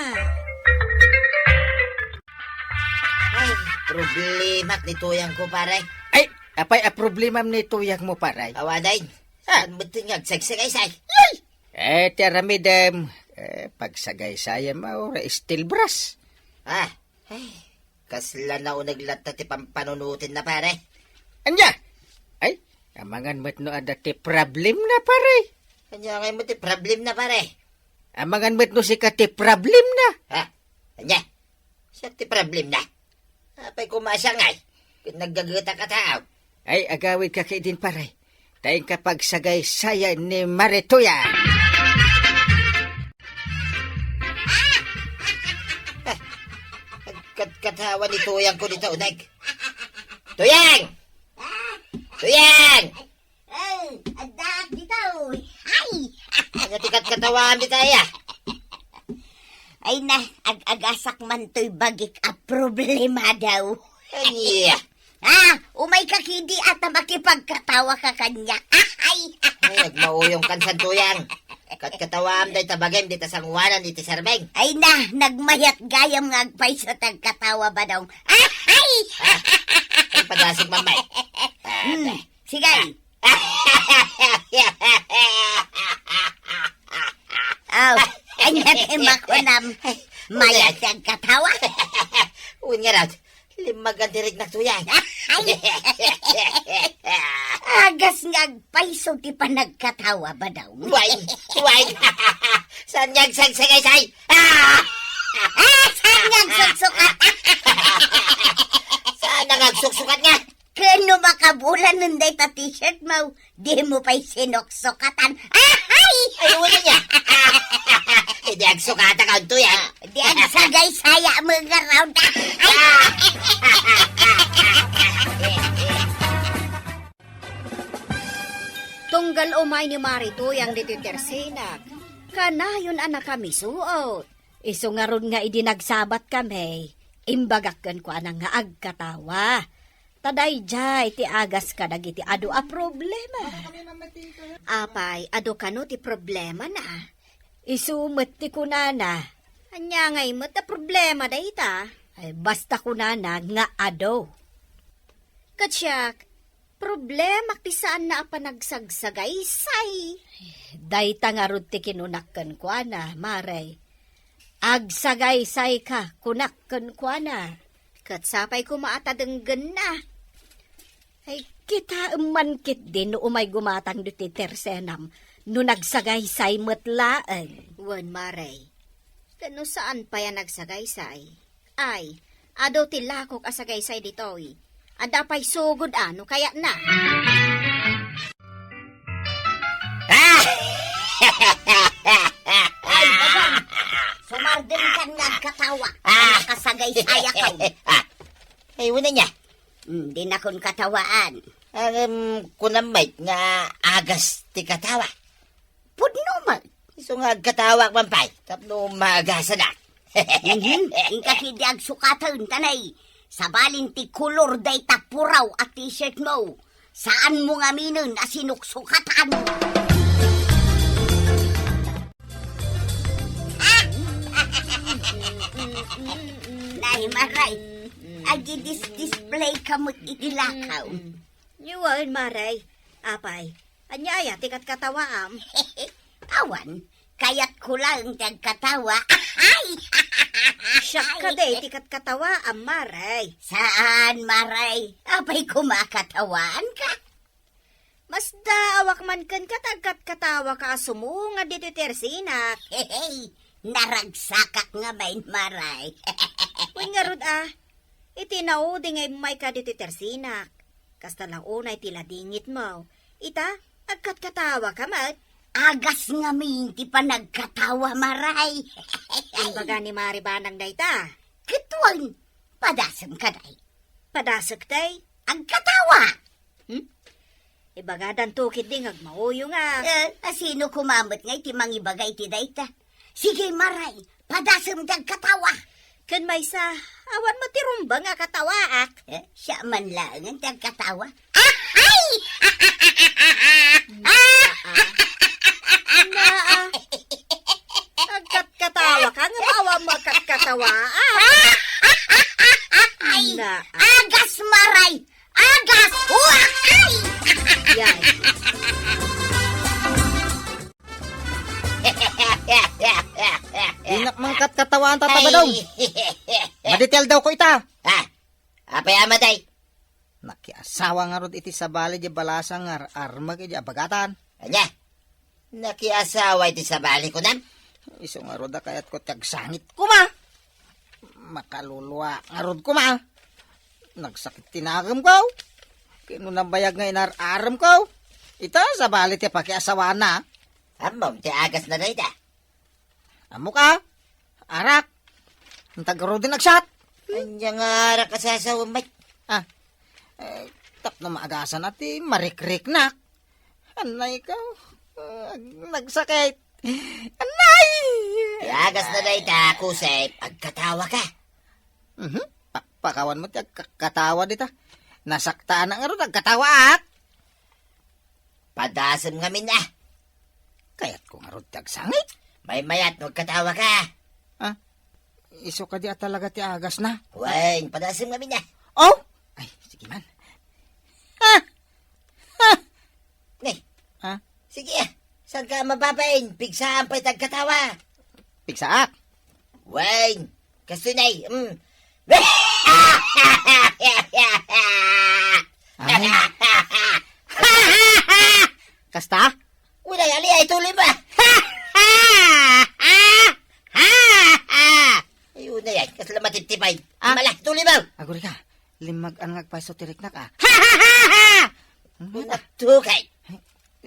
Ay, problemak ni tuyangko, pare. Ay, apay a problemam ni tuyangmo, pare? Awanen, ah, saan met nga agsagsagaysay? Ay! Eh, ti aramidem, eh, pagsagaysayam, uray steel brush. Ah, ay, kasla nauneg latta ti pampanunotenna, pare. Ania? Ay, amangan met no adda ti problemna, pare. Ania ngay met ti problemna, pare? Amangan met no sika ti problemna. Ha? Ania? Siak ti problemna. Apay koma siak ngay? Ket naggagetak a tao. Ay, agawidka ketdin, pare. Ta inka pagsagaysayan ni Mare Tuyang. Ah! Agkatkatawa ni Tuyangko dita uneg. Tuyang! Tuyang! Eh, addaak ditoy. Ay! Ania ti katkatawaam dita aya? Ay na, ag-agasak man toy bagik a problemada. Ania? Ah, umayka kidi a ta makipagkatawaka kaniak. Ay! Ay, agmauyongkan, Tuyang. Katkatawaam dayta bagim dita sangoanan iti serbeng. Ay na, nagmayat gayam nga agpayso ti agkatawa, Badong. Ay! Ah, ay, padasig, Mamay. Ah, hmm, sige. Aw, ania ti makunam? Mayat ti agkatawa? Wen ngarud, limmagan ti riknak, Tuyang. Ay! Agas nga agpayso ti panagkatawa, Badong. Way, way. Saan nga agsagsagaysay? Ah! Ah, saan nga agsuksukat? Saan nga agsuksukat nga? Ken no makabulanen dayta t-shirt mo, dimo pay sinuksukatan. Ahay! Ay, wala niya. Ay, di agsukatak, Tuyang. Di agsagaysaya mo nga raw da. Ay! Tunggal umay ni Mare Tuyang ditoy tersinak, kanayon a nakamisuot. Isu ngarud nga idi nagsabat kami, imbagak kenkuana nga agkatawa. Ta daydiay ti agas kadagiti adu a problema. Apay, adu kano ti problemana? Isu met ti kunana. Ania ngay met a problema dayta? Ay, basta kunana nga adu. Ket siak, problemak ti saanna a panagsagsagaysay. Dayta ngarud ti kinunak kenkuana, Mare. Agsagaysayka, kunak kenkuana. Ket sapay koma a ta denggenna. Ay, kitaem man ketdi no umay gumatang ditoy tersenam no nagsagaysay met laeng. Wen, Mare. Ket no saan pay a nagsagaysay? Ay, adu ti lakok a sagaysay ditoy. Adda pay sugod a no kayatna. Ay, Badong! Sumardengkan nga agkatawa. Ah! Nakasagaysayakaw. Ah! Ay, wala niya. Hmm, dinakon katawaan. Ang, um, kunam met nga agas ti katawa. Pudno met. Isu nga agkatawak man pay, tapno maagasanak. Mhm. Inka ketdi agsukaten, ta nay, sabalin ti kolor dayta puraw a t-shirt mo. Saanmo ngaminen a sinuksukatan. Nay, Mare, agidis-display ka met iti lakaw. Wen, Mare. Apay, ania aya ti katkatawaam? Awan, kayatko laeng ti agkatawa. Ay! Siak kadi ti katkatawaam, Mare. Saan, Mare? Apay koma a katawaanka? Masdaawak man kenka ta agkatkatawaka a sumungad ditoy tersinak. Hehe, naragsakak ngamin, Mare. Wen ngarud a, iti naudi nga immayka ditoy tersinak, kasta la unay ti ladingitmo. Ita, agkatkatawaka met. Agas ngamin ti panagkatawa, Maray. Imbaga ni Mari Banang dayta. Ket wen, padasem kadi. Padasek tay? Agkatawa. Hmm? Ibagadanto ketdi nga agmauyo nga. Eh, asino koma met nga iti mangibaga iti dayta? Sige, Maray, padasem ti agkatawa. Ken maysa, awan met ti rumbeng a katawaak. Eh, siak man laengen ti agkatawa. Ahay! Naa. Agkatkatawa ka, ngem awan mo agkatkatawa, ah. Ay, Naa. Agas, Maray! Agas! Uwak! Ay! Yay. Dinak man katkatawaan, Tata Badong. Madi ti aldaw ko ita. Ha? Apay a madi? Nakiasawa ngarud iti sabali di balasa nga ar-armek iti abagatan. Ania? Nakiasawa iti sabali, kunam? Isu ngarud a kayatko ti agsangit koma. Makaluluak ngarud koma. Nagsakit ti nagemko. Ket no nabayag nga inar-aremko, ita sabali ti pakiasawana. Ammom ti agasna dayta? Ammok a, arak. Inta garuden agsat. Ania nga arak a sasawem met? Ah, eh, tapno maagasan a ti marikriknak. Anay ko, ah, nagsakit. Anay! Ti agasna dayta, Kusep, agkatawa ka. Mhm. Pa-, pakawan mo ti agkatawa dita. Nasaktanak ngarud agkatawaak. Padasem ngamin, ah. Kayatko ngarud ti agsangit. Maymayat no agkatawa ka. Ah, isu kadi a talaga ti agasna? Wen, padasem ngamin, ah. Oh! Ay, sige man. Ah! Ah! Ne. Ah? Sige, ah. Saan ka mababain? Pigsaan pay ti agkatawa. Pigsaak? Wen, kastoy nay, mm. Ay. Kasta? Wala, ali, ay, tuloy ba? Ayun na yan, kasla matiptipay. Ah. Mala, tuloy ba? Aguri ka, limmag-an nga agpayso ti riknak, ah. Ano ba? Uy, natugay.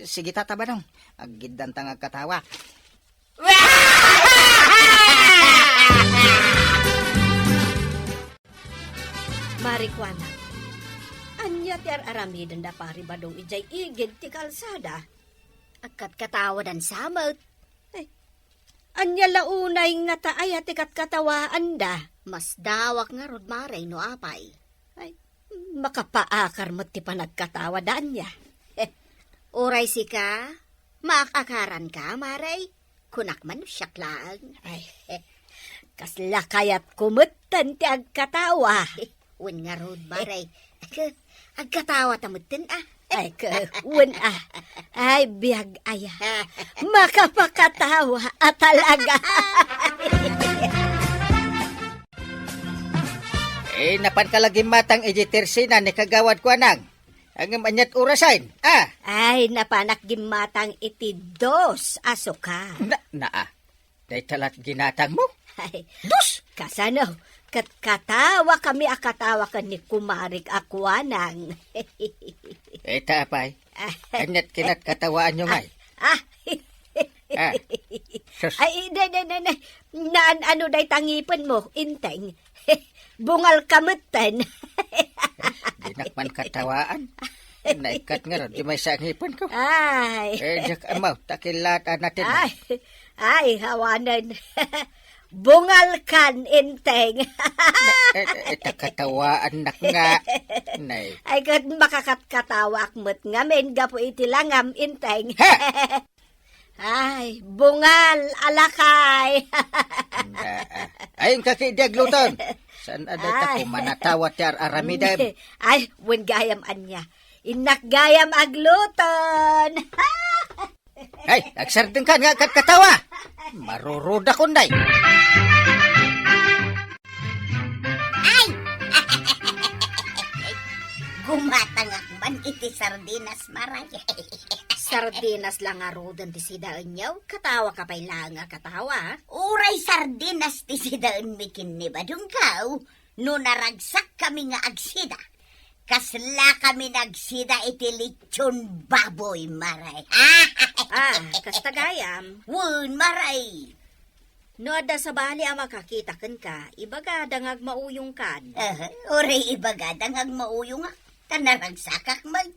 Sige, Tata Badong. Aggiddanta nga agkatawa. Marikuana, ania ti ar-aramiden da Pari Badong idiay igid ti kalsada? Agkatkatawadan sa met. Ay, ania la unay ngata aya ti katkatawaanda? Masdawak ngarud, Mare, no apay. Ay, makapaakar met ti panagkatawa da ania. Uray sika, maak-akaranka, Mare? Kunak man no siak laeng. Ay, kasla kayatko metten ti agkatawa. Wen ngarud, Mare. Agkatawa ta metten, ah. Ay, ke, wen, ah. Ay, biag aya. Makapakatawa a talaga. Eh, napanka la gimmatang iti tersena ni Kagawad Kuanang. Ngem aniat orasen, ah? Ay, napanak gimmatang iti dos a suka. Na, naa. Dayta la't ginatangmo? Ay, Dos? Kasano? Ket katawa kami a katawa ken ni kumarik a Kuanang. Eta, apay. Aniat kinatkatawaanyo ngay? Ah. Ah. Sus. Ay, ne, ne, ne, ne. Naan-ano dayta ngipenmo, Enteng? Bungal ka metten. Dinak man katawaan. Naikkat ngarud, di maysa a ngipenko. Ay. Eh, diak ammo, ta kilaat a natin. Ay, ay, awanen. Bungal kan, Enteng. Na, eh, eh, ta katawaannak nga. Nay. Ay, ket makakatkatawaak met ngamin gapu iti langam, Enteng. Ha? Ay, bungal a lakay. Anda, ah. Ay, inka ketdi agluton. Saan a dayta Ay. Kumanatawa ti ar-aramidem? Ay, wen gayam ania. Innak gayam agluton. Ay, agsardengkan nga katkatawa. Marurudak unday. Ay! Gumatangak man iti sardinas, Maray. Sardinas la ngaruden ti sidaenyo? Katawa ka pay laeng a katawa. Uray sardinas ti sidaenmi ken ni Badongko, no naragsak kami nga agsida. Kasla kami nagsida iti litson baboy, Maray. Ah, kasta gayam. Wen, Maray. No adda sabali a makakita kenka, ibagada nga agmauyongkan. Aha, uray ibagada nga agmauyongak, ta naragsakak met.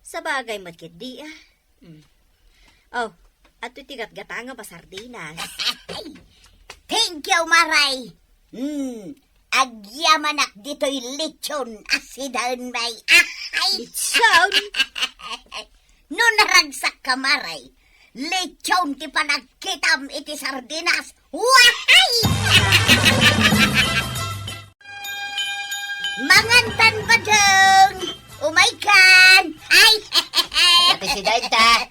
Sabagay met ketdi, ah. Mm. Oh, adtoy ti gatgatangam a sardinas. Thank you, Maray. Hmm, agyamanak ditoy litson a sidaen, May. Ay! Litson? No naragsakka, Maray, litson ti panagkitam iti sardinas. Wahay! Mangantan, Badong! Umaykan! Ay! Ati si Dayta.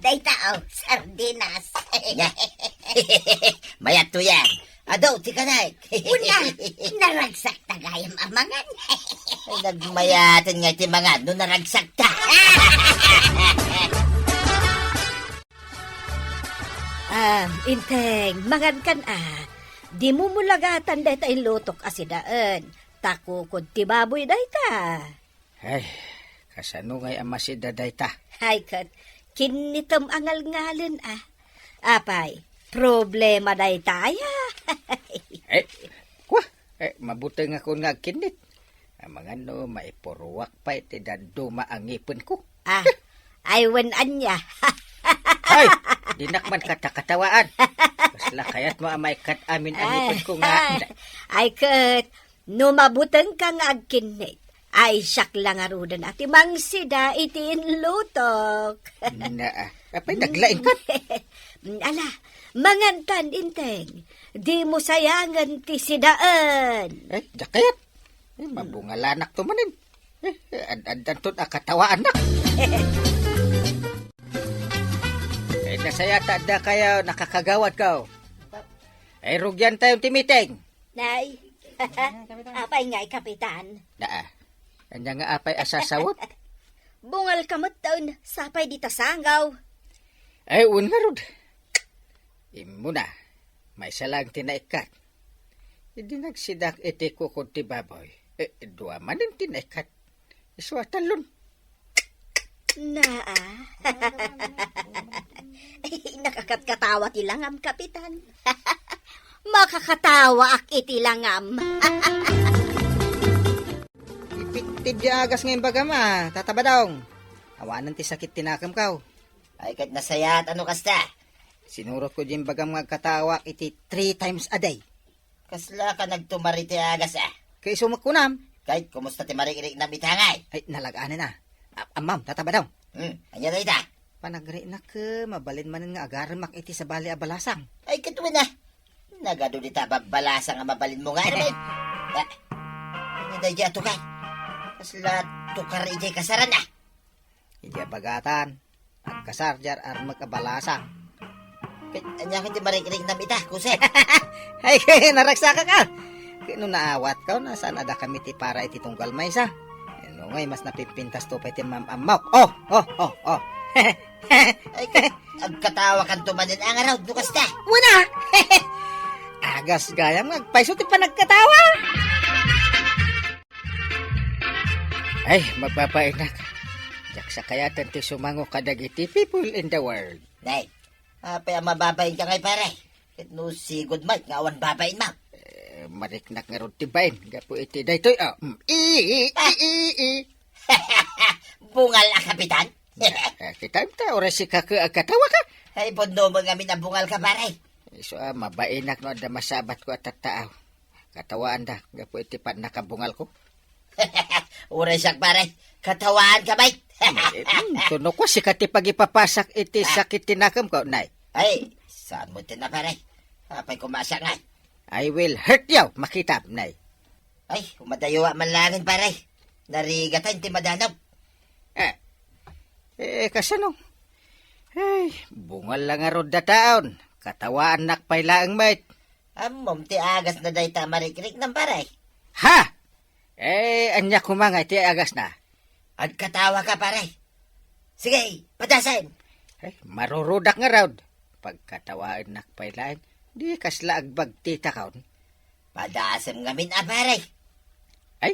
Dayta, oh, sardinas. Ya. Mayat to yan. Adu, ti kanek. Una, naragsak ta gayam a mangan. Ay, nagmayaten nga iti mangan no naragsak ta. Ah, Inteng, mangankan a. Dimo mulagatan dayta inlutok a sidaen. Ta kukod ti baboy dayta. Ay, kasano ngay a masida dayta? Ay, ket, kinnitem a ngalngalen, ah. Apay, problema daytay, ah. Eh, kwa, eh, mabutengakon nga agkinnit. Amangan no maipuruak pay ti dadduma a ngipenko. Ah, ay, wen ania. Ay, dinak man katakatawaan. Kasla kayatmo a maikkat amin a ngipenko nga. Ay, ket, no mabutengka nga agkinnit, ay, siak la ngaruden a ti mangsida iti inlutok. Naa, apay naglaingkat? Ala, mangantan, Inteng. Dimo sayangen ti sidaen. Eh, diak kayat. Eh, mabungalanak to manen. Eh, ad-addanton a katawaanak. Eh, nasaya ta adda kayo nakakagawad ko. Eh, rugian tayo ti meeting. Nay, apay ngay, Kapitan? Naa. Anya nga apay a sasawot? Bungal ka met taon, sapay di tasangaw. Ay, un ngarud. Imuna, maysa lang ti naikkat. Idi nagsidak iti kukod ti baboy, eh, dua manen ti naikkat. Isu a tallon. Naa. Ay, nakakatkatawa ti langam, Kapitan. Makakatawaak iti langam. Ipit ti agas nga imbagam a, Tata Badong. Awanen ti sakit ti nakemko. Ay, ket nasayaat a no kasta. Sinurotko di imbagam nga agkatawaak iti three times a day. Kasla ka nagtumar iti agas, ah? Kay isu met kunam. Kay, kumusta ti mariknam ita ngay? Ay, nalaganen, ah. A-, ammom, Tata Badong. Hmm, ania dayta? Panagrinak, eh, mabalin manen nga agaremak iti sabali a balasang. Ay, ket wen, ah. Nagadu dita babbalasang a mabalinmo nga, ano, bay? Ah, ania dayta a tukar? Kasla tukar iti kasaran, ah. Iti abagatan, agkasar diay armek a balasang. Ket ania ket ti mariknam ita, Jose? Ay, naragsakak a. Ket no naawatko, no saan a dakami ti para iti tunggal maysa? No ngay, mas napimpintasto pay ti mam-ammok. Oh, oh, oh, oh. Ay, ket agkatawakanto manen a ngarud, no kasta? Wen a! Agas gayam nga agpayso ti panagkatawa. Ay, mababainak. Diak sakayaten ti sumango kadagiti people in the world. Nay, apay a mababainka ngay, pare? Ket no sigud met nga awan babainmo? Eh, mariknak ngarud ti bain gapu iti daytoy, ah. Mm. I, i, i, i, i. Bungal a, Kapitan? Eh, kitaem ta, uray sika ket agkatawa ka. Ay, pudno met ngamin a bungal ka, pare. Isu a, mabainak no adda masabatko a tattaaw. Katawaanda gapu iti pannakabungalko. Uray siak, pare. Katawaanka, bay. Eh, hmm, tuno ko, sika ti pagipapasak iti sakit ti nakemko, nay. Ay, saan mo ti na, pare? Apay koma siak, nay? I will hurt you, makitam, nay. Ay, umadayo man laengen, pare. Narigatan ti madanag. Eh, eh, kasano? Ay, bungal la ngarud a taon. Katawaannak pay laeng met. Ammom ti agasna dayta a marikriknam, pare? Ha? Eh, ania koma nga iti agasna? Agkatawa ka, pare. Sige, padasen. Ay, marurudak ngarud. Pagkatawaennak pay laeng, di kasla agbagtitakon. Padasem ngamin a, pare. Ay,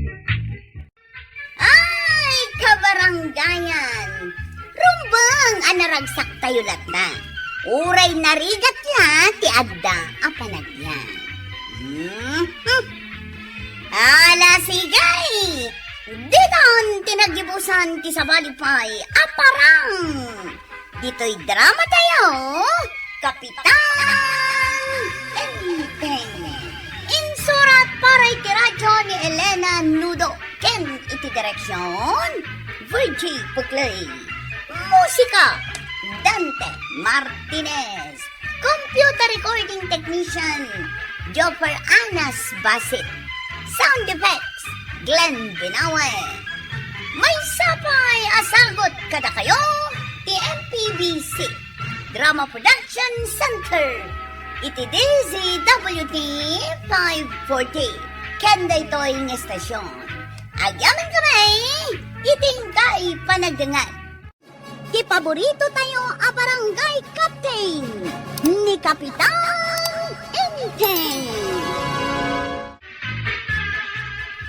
Ay, kabarangayan! Rumbeng a naragsak tayo latta. Uray narigat la ti adda a panagyan. Mhm. Ala, sige! Ditan ti nagibusan ti sabali pay a parang. Ditoy drama tayo, Kapitan Enteng. Insurat para iti radyo ni Elena Nudo ken iti direksyon, Virgie Puclay. Musika, Dante Martinez. Computer recording technician, Joffer Anas Basit. Sound effects, Glenn Binawe. Maysa pay a sagut kadakayo ti M P B C Drama Production Center iti D Z W T five forty. Ken daytoy nga estasyon, agyamankami iti inkay panagdengngeg. Ti paborito tayo a barangay captain, ni Kapitan Enteng.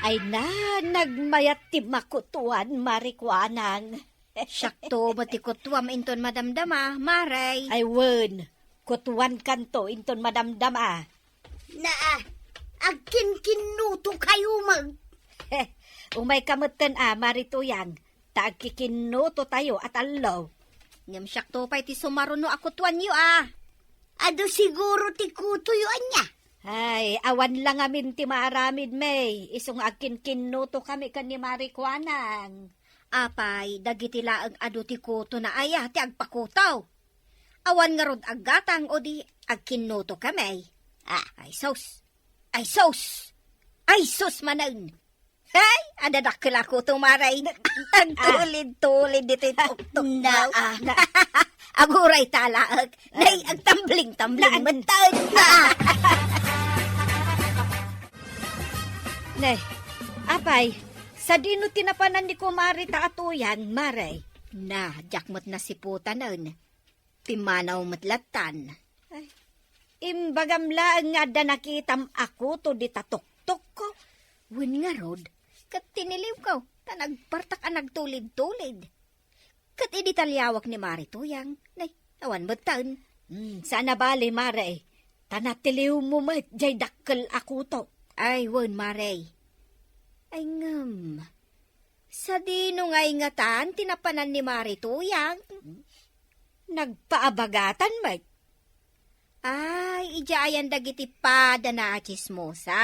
Ay na, nagmayat ti makutuan, Mari Kuanang. Siakto met ti kutuam inton madamdama, Mare. Ay wen, kutuankanto inton madamdama. Na, agkinkinnuto kayo met. Umayka metten a, Mari Tuyang, ta agkikinnuto tayo a tallo. Ngem siakto pay ti sumaruno a kutuanyo a. Adu siguro ti kutoyo ania? Ay, awan la ngamin ti maaramid, May. Isu nga agkinkinnuto kami ken ni Mari Kuanang. Apay, dagiti laeng adu ti kutona aya ti agpakuto? Awan ngarud aggatang o di agkinnuto kami? Ah, ay sus! Ay sus! Ay sus manen! Hey, adda dakkel a kuto, Mare. Agtulid-tulid ditoy tuktok na, na. Ah, na. Aguray talaek. Nay, agtambling-tambling metten. Ah. Nay, apay, sadino ti napanan ni Kumare ta a Tuyang, Mare? Na, diak met nasiputanen. Pimmanaw met lattan. Ay, imbagam laeng nga adda nakitam a kuto dita tuktokko. Wen ngarud, ket tiniliwko, ta nagpartak a nagtulid-tulid. Ket idi taliawak ni Mare Tuyang, nay, awan metten. Hmm, saan a bale, Mare, ta natiliwmo met jay dakkel a kuto. Ay, wen, Mare. Ay, ngem, sadino ngay ngatan ti napanan ni Mare Tuyang? Nagpaabagatan met. Ay, idiay ayan dagiti pada a tsismosa.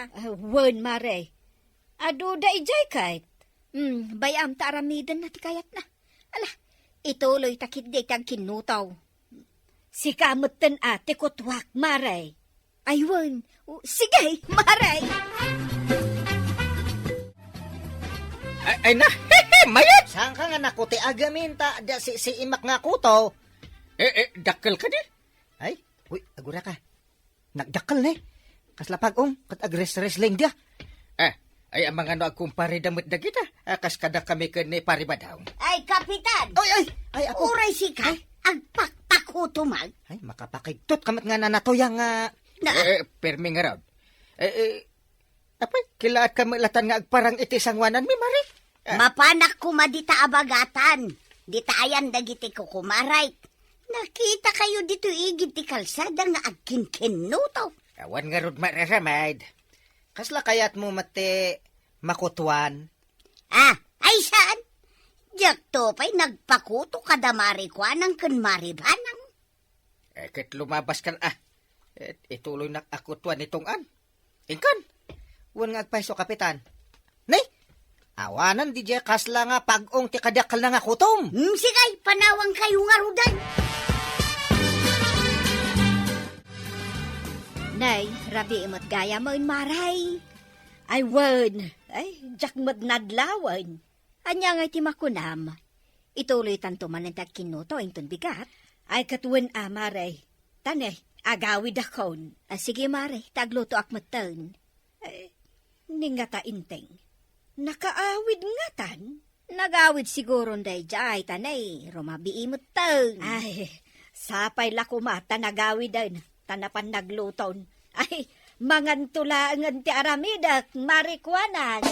Ah, wen, Mare. Aduda idiay ket? Hmm, bay-am ta aramidenna ti kayatna. Ala, ituloy ta ketdi ti agkinnuto. Sika metten a ti kutuak, Mare. Ay, wen. O, sige, Mare. Ay, ay na, mayat! Saanka nga nakutiag amin ta adda si, si imak nga kuto? Eh, eh, dakkel kadi? Ay, uy, aguraka. Nagdakkel ne. Kasla pag-ong, ket agres-wrestling dia. Eh, ay, amangano agkumpare da met dagita. Ah, kas kada kami ken ni Pare Badong. Ay, Kapitan! Ay, ay, ay, apo. Uray sika, ay, agpakpakuto man. Ay, makapakigtot ka met nga nanatoyang nga. Na. Eh, eh, permi ngarud. Eh, eh, apay, kilaat ka met latan nga agparang iti sanguananmi, Mare? Ah. Mapanak koma dita abagatan. Dita ayan dagiti kukumarek. Nakitakayo ditoy igid ti kalsada nga agkinkinnuto. Awan ngarud maaramid. Kasla kayatmo met ti makutuan? Ah, ay saan? Diakto pay nagpakuto kada Mari Kuanang ken Mari Banang. Eh, ket lumabas kan, ah. Eh, ituloynak a kutuan ni Tong-an. Inkan? Wen nga agpayso, Kapitan. Ni? Awanen didiay kasla nga pag-ong ti kadiak kalna nga kutom. Hmm, sige, panawangkayo ngaruden. Nay, rabii met gayam, Mari. Ay, wen. Ay, diak met nadlawen. Ania ngay ti makunam? Ituloytanto manen ti agkinnuto inton bigat? Ay, ket wen a, Mari. Ta ne, agawidakon. Ah, sige, Mari, ta aglutoak metten. Eh, ni ngata Inteng? Nakaawid ngatan? Nagawid siguron daydiay, ta ne, rumabii metten. Ay, sapay la koma ta nagawiden. Ta napan nagluton. Ay, manganto laengen ti aramidek, Mari Kuanang.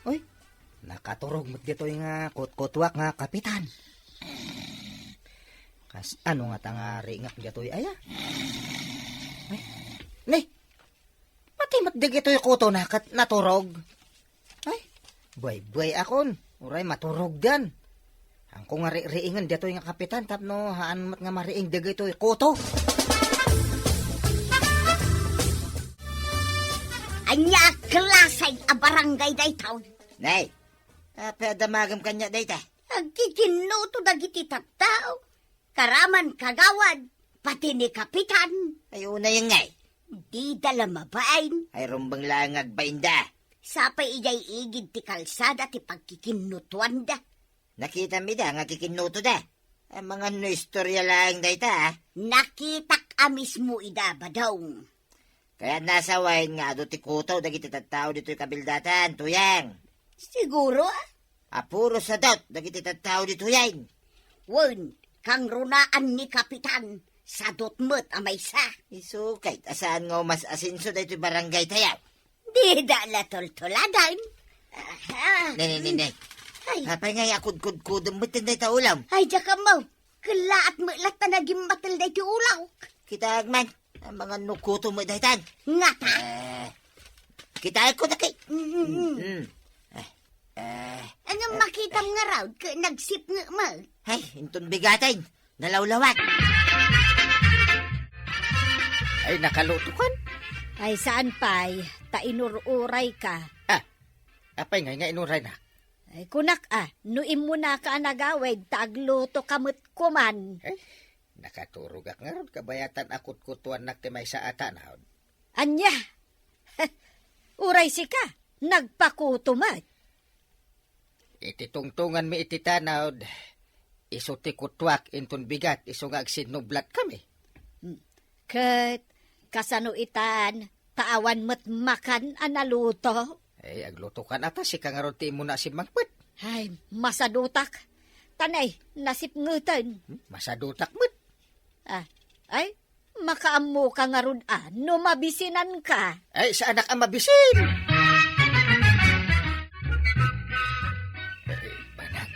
Uy, nakaturog met ditoy nga kutkutuak nga Kapitan. Kasano ngata nga riingak ditoy, aya? Ay, ni, pati met dagitoy kutona ket naturog. Ay, buay-buayakon, uray maturogdan. Haanko nga riingen datoy nga Kapitan tapno haan met nga mariing dagitoy kuto. Ania a klase a barangay daytoy? Nay, apay a damagem kaniak dayta? Agkikinnuto dagiti tattao. Karaman kagawad, pati ni Kapitan. Ay, unay ngay. Dida la mabain. Ay, rumbeng laeng nga agbainda. Sapay idiay igid ti kalsada ti pagkikinnutuanda. Nakitam ida nga kikinnutoda. Amangan no istorya laeng dayta, ah. Nakitak a mismo ida, Badong. Kayatna a sawen nga adu ti kuto dagiti tattao ditoy kabildatan, Tuyang. Siguro, ah. A puro sadot dagiti tattao ditoyen. Wen, kangrunaan ni Kapitan, sadot met a maysa. Isu ket a saan nga umas-asenso daytoy barangaytayo. Dida la tultuladan. Aha. Ne, ne, ne, ne. Ay. Apay ngay a kudkudkudem met dayta ulam? Ay, diak ammo. Kellaat met latta nagimmatel daytoy ulawek. Kitaek man. Amangan no kuto met daytan. Ngata? Eh, kitaek ko daki. Mm, mm, mm. Mm. Eh, eh. Ania makitam ngarud ket nagsipngeek met? Ay, inton bigaten. Nalawlawag. Ay, nakalutokan? Ay, saan pay, ta inur-urayka. Ah, apay ngay nga inuraynak? Ay, kunak, ah, no immunaka a nagawid, ta aglutoka met koman. Ay, nakaturogak ngarud, kabayatan a kutkutuannak ti maysa a tanaw. Ania? Uray sika, nagpakuto met. Iti tungtunganmi iti tanaw, isu ti kutuak inton bigat, isu nga agsinnublatkami. Hmm. Ket kasano itan, ta awan met makan a naluto? Ay, aglutokan a ta, sika ngarud ti immuna a simmangpet. Ay, masadutak. Ta ne, nasipngeten. Hmm, masadutak met. Ah, ay, makaammoka ngarud a no mabisinanka. Ay, saanak a mabisin. Ay, Banang,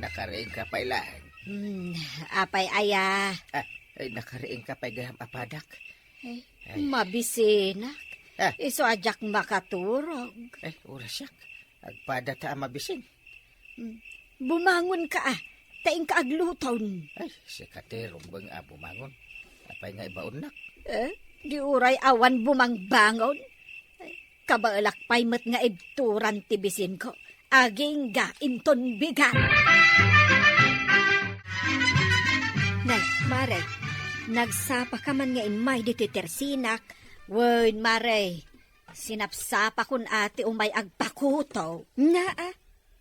nakariingka pay laeng. Hmm, apay aya? Ah, ay, nakariingka pay gayam a padak. Ay, ay. Mabisinak. Ah. Isu a diak makaturog. Ay, uray siak. Agpada ta a mabisin. Hmm. Bumangonka, ah. Ta inka agluton. Ay, sika ti rumbeng a bumangon. Apay nga ibaonnak? Eh, di uray awan bumangbangon. Ay, kabaelak pay met nga ibturan ti bisinko. Agingga inton bigat. Nay, Mare, nagsapaka man nga immay ditoy tersinak. Wen, Mare, sinapsapakon a ti umay agpakuto. Naa,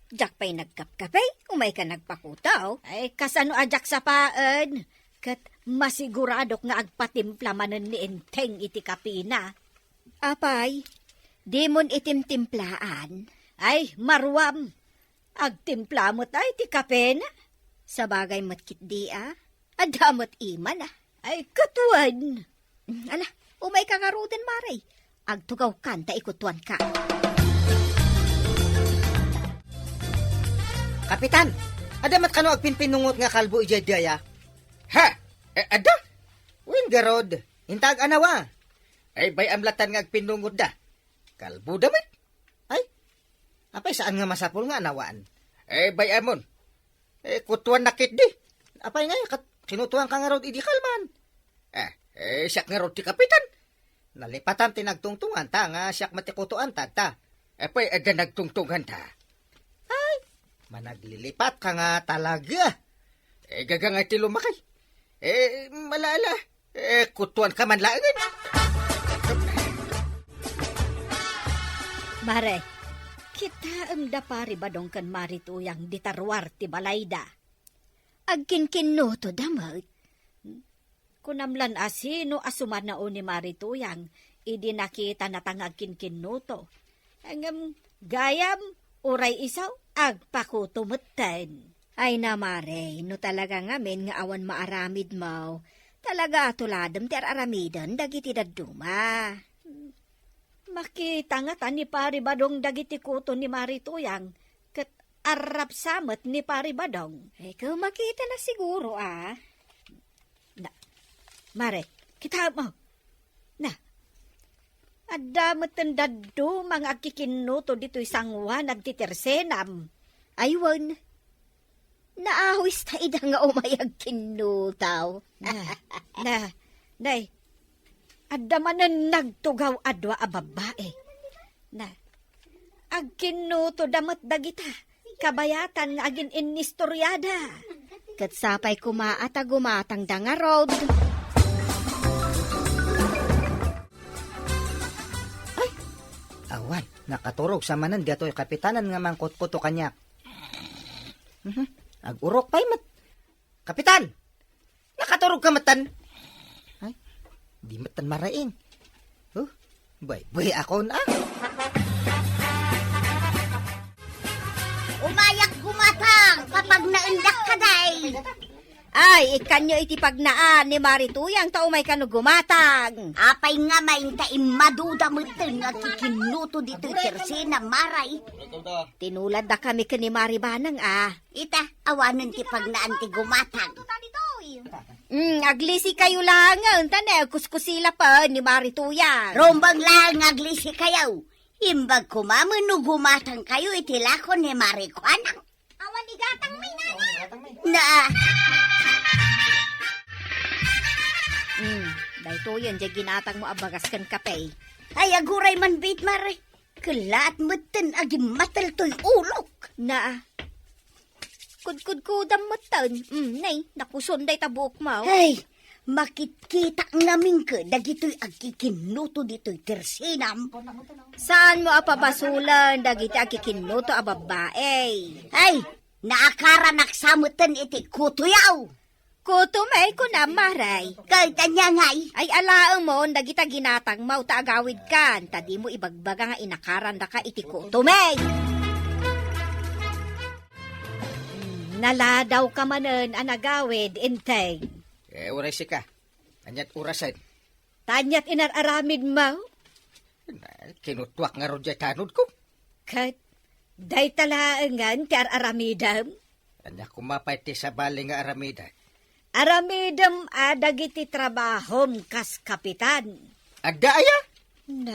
diak pay nagkapkapi, umayka nagpakuto. Ay, kasano a diak sapaen? Ket masiguradok nga agpatimpla manen ni Enteng iti kapina. Apay, dimon itimtimplaan? Ay, maruam. Agtimpla met ay ti kapena. Sabagay met ketdi a. Adda met imana. Ay, ket wen. Ala, umayka ngaruden, Mare. Agtugawkan ta ikutuanka. Kapitan, adda met kano agpinpinungot nga kalbo idiay daya? Ha? Eh, adda? Wen garud, intag anawa. Ay, bay-am latan nga agpinungot da. Kalbo da met. Ay, apay saan nga masapul nga anawaan? Eh, bay-amon. Eh, kutuan na ketdi. Apay nga, kat-, kinutuan ka ngarud idi kalman. Eh, eh, siak ngarud ti kapitan. Nalipatan ti nagtungtunganta nga siak met ti kutuanta ta. Apay adda nagtungtunganta? Ay, managlilipat ka nga talaga. Eh, gagangay ti lumakay. Eh, malaala. Eh, kutuan ka man laengen. Mare, kitaem da Pari Badong ken Mari Tuyang dita ruar ti balayda. Agkinkinnuto da met. Kunam lan a sino a sumanao ni Mari Tuyang idi nakitana ta nga agkinkinnuto. Ngem gayam, uray isu, agpakuto metten. Ay na, Mare, no talaga ngamin nga awan maaramidmo, talaga tuladem ti ar-aramiden dagiti dadduma. Makita ngata ni Pari Badong dagiti kuto ni Mari Tuyang, ket arrapsa met ni Pari Badong. Ikaw makita na siguro, a. Na, Mare, kitaem, o. Na, adda metten dadduma nga agkikinnuto ditoy sangoanan ti tersenam. Ay, wen. Naawis ta ida nga umay agkinnuto. Na, na, nay, adda manen nagtugaw a dua a babbai. Na, agkinnuto da met dagita, kabayatan nga agin-innistoriada. Ket sapay koma a ta gumatangda ngarud. Ay, awan, nakaturog sa manen datoy kapitanan nga mangkutkuto kaniak. Mhm. Ag-urok pay met. Kapitan! Nakaturog ka metten? Ay, di metten maraing. Huh? Bay, bay, akon, a. Umayak gumatang, papagnaendak ka, day. Ay, ikkanyo iti pagnaan ni Mari Tuyang ta umay kano gumatang. Apay nga main ta immaduda metten nga agkikinnuto ditoy tersena, Mare. Tinuladda kami ken ni Mari Banang, a. Ita, awanen ti pagnaan ti gumatang. Mm, aglisi kayo laengen, ta ne, kuskusila pa ni Mari Tuyang. Rumbeng laeng nga aglisi kayo. Imbag koma no gumatang kayo iti lakon ni Mari Kuanang. Awan igatang mi, nanay. Na. Mm, daytoyen, diay ginatang mo a bagas ken kape. Ay, aguray man, bit, Mare. Kellaat metten a gimmatel toy ulok. Na. Kudkudkudam metten. Mm, nay, nakuson dayta buokmo. Hey, makitkitak ngamin ket dagitoy agkikinnuto ditoy tersenam. Saan mo a pabasolen dagiti agkikinnuto a babbai? Hey, naakaranak sa metten iti kutoyaw. Kuto met, kunam, Mare. Kayta niya ngay. Ay, alaemon dagita ginatangmo ta agawidkan, ta dimo ibagbaga nga inakarandaka iti kuto met. Hmm, naladaw ka manen a nagawid, Enteng. Eh, uray sika. Aniat orasen? Taniat inar-aramidmo? Na, kinutuak ngarud diay tanodko. Ket dayta laengen ti ar-aramidem? Ania koma pay ti sabali nga aramidek? Aramidem a dagiti trabahom kas kapitan. Adda aya? Na,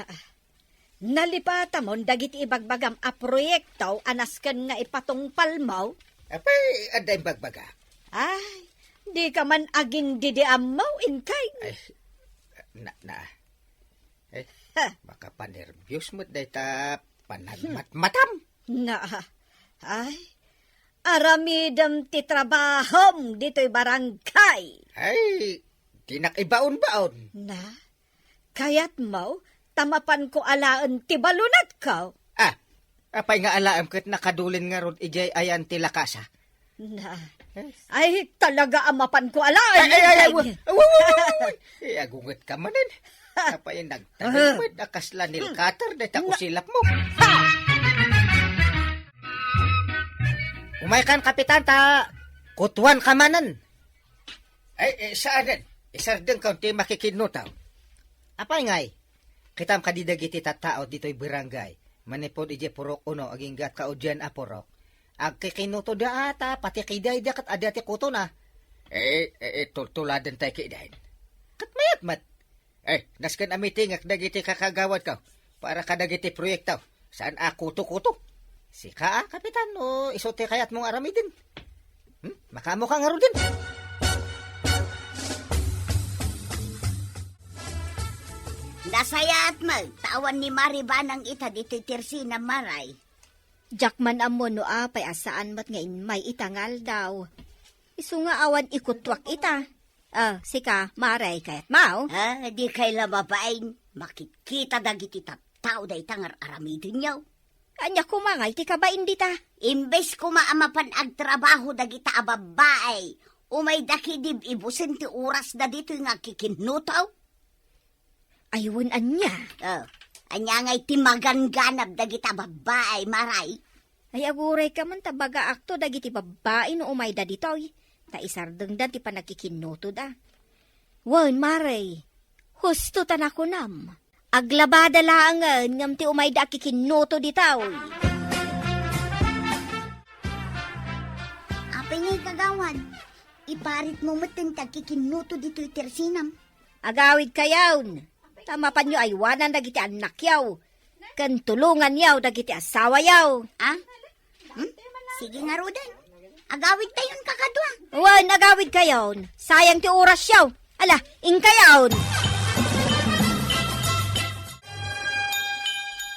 nalipatamon dagiti ibagbagam a proyekto a nasken nga ipatungpalmo? Apay, adda imbagbaga? Ay, di ka man agin didi ammo, Enteng. Ay, na, na. Eh, ha. Makapanerbios met dayta panagmatmatam. Na, ay, aramidem ti trabahom ditoy barangay. Ay, dinak ibaon-baon. Na, kayatmo ta mapanko alaen ti balunatko? Ah, apay nga alaem ket nakadulin ngarud idiay ayan ti lakasa? Na. Eh? Ay, talaga a mapanko alaen, Ay, ay, ay, ay, Enteng. Wa-, wa-, wa-, wa-, wa-, eh, agunget ka manen. Apay nagtanem met a kasla nail cutter dayta kusilapmo. Ha! Umay kan, Kapitan, ta kutuan ka manen. Ay, eh, saanen? Isardeng ka ti makikinnuto. Apay ngay? Kitam kadi dagiti tattao ditoy barangay, manipud idiay purok uno agingga kaudian a purok. Agkikinnuto da ata, pati kidayda ket adda ti kutona. Eh, eh, eh, tultuladen tay kiden. Ket mayat met. Eh, nasken a meetingek dagiti kakagawadko para kadagiti proyekto. Saan a kuto-kuto. Sika a, Kapitan, no isu ti kayatmo nga aramiden? Hmm? Makaammoka ngaruden? Nasayaat met, ta awan ni Mari Banang ita ditoy tersinam, Maray. Diak man ammo no apay a saan met nga immay ita nga aldaw. Isu nga awan ikuttuak ita. Ah, sika, Maray, kayatmo? Ah, dikay la mabain. Makitkita dagiti tattao dayta nga ar-aramidenyo. Ania koma ngay ti kabain dita? Imbes koma a mapan agtrabaho dagita a babbai, umayda kidib ibusen ti orasda ditoy nga agkikinnuto. Ay, wen, ania? Oh, ania ngay ti maganganab dagita babbai, Maray? Ay, aguray ka man ta bagaakto dagiti babbai no umayda ditoy, ta isardengdan ti panagkikinnutoda. Wen, Maray, husto ta nakunam. Aglabada laengen ngem ti umayda a kikinnuto ditoy. Apay ngay, Kagawad? Iparitmo met ti agkikinnuto ditoy tersinam. Agawidkayon, ta mapanyo aywanan dagiti annakyo, ken tulonganyo dagiti asawayo. Ah? Hmm? Sige ngaruden. Agawidtayon kakadua. Wen, agawidkayon. Sayang ti orasyo. Ala, inkayon.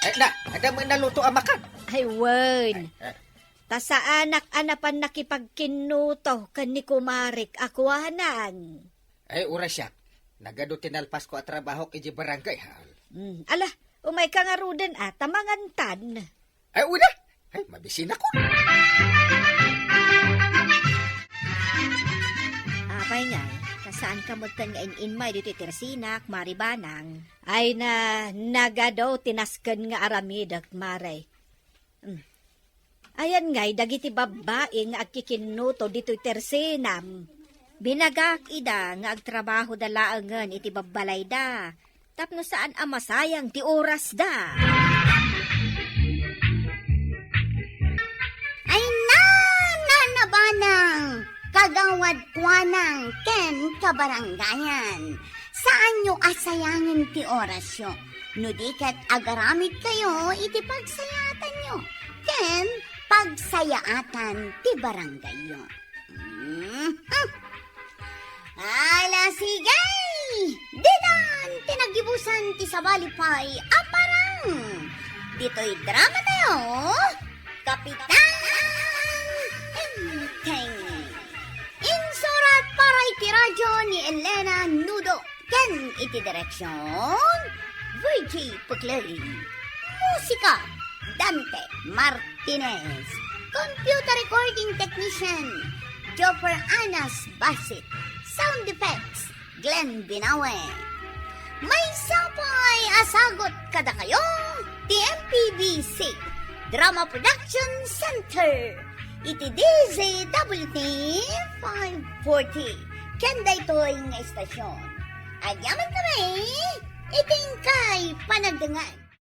Eh, na, adda met naluto a makan. Ay, wen. Eh, eh. Ta saanak a napan nakipagkinnuto ken ni kumarek a kuanang. Ay, orasyak. Nagadu ti nalpasko a trabahok idiay barangay hall. Hmm, ala, umayka ngaruden a, ta mangantan. Ay, wen a. Ay, mabisinakon. Apay ngay, ta saanka metten nga in-immay ditoy tersinak, Mari Banang? Ay na, nagadu ti nasken nga aramidek, Mare. Hmm. Ayan ngay dagiti babbai nga agkikinnuto ditoy tersinam. Binagak ida nga agtrabahoda laengen iti babbalayda tapno saan a masayang ti orasda. Ay, na, Nana Banang, Kagawad Kuanang, ken kabarangayan. Saanyo a sayangen ti orasyo. No di ket agaramidkayo iti pagsayaatanyo ken pagsayaatan ti barangayyo. Mhm. Ala, sige! Ditan ti nagibusan ti sabali pay a parang. Ditoy drama tayo, Kapitan Enteng. Insurat para iti radyo ni Elena Nudo. Ken iti direksyon, Virgie Puclay. Musika, Dante Martinez. Computer recording technician, Joffer Anas Basit. Sound effects, Glenn Binawe. Maysa pay a sagut kadakayo ti M P B C Drama Production Center iti D Z W T five forty. Ken daytoy nga istasyon, agyaman kami iti inkay panagdengngeg.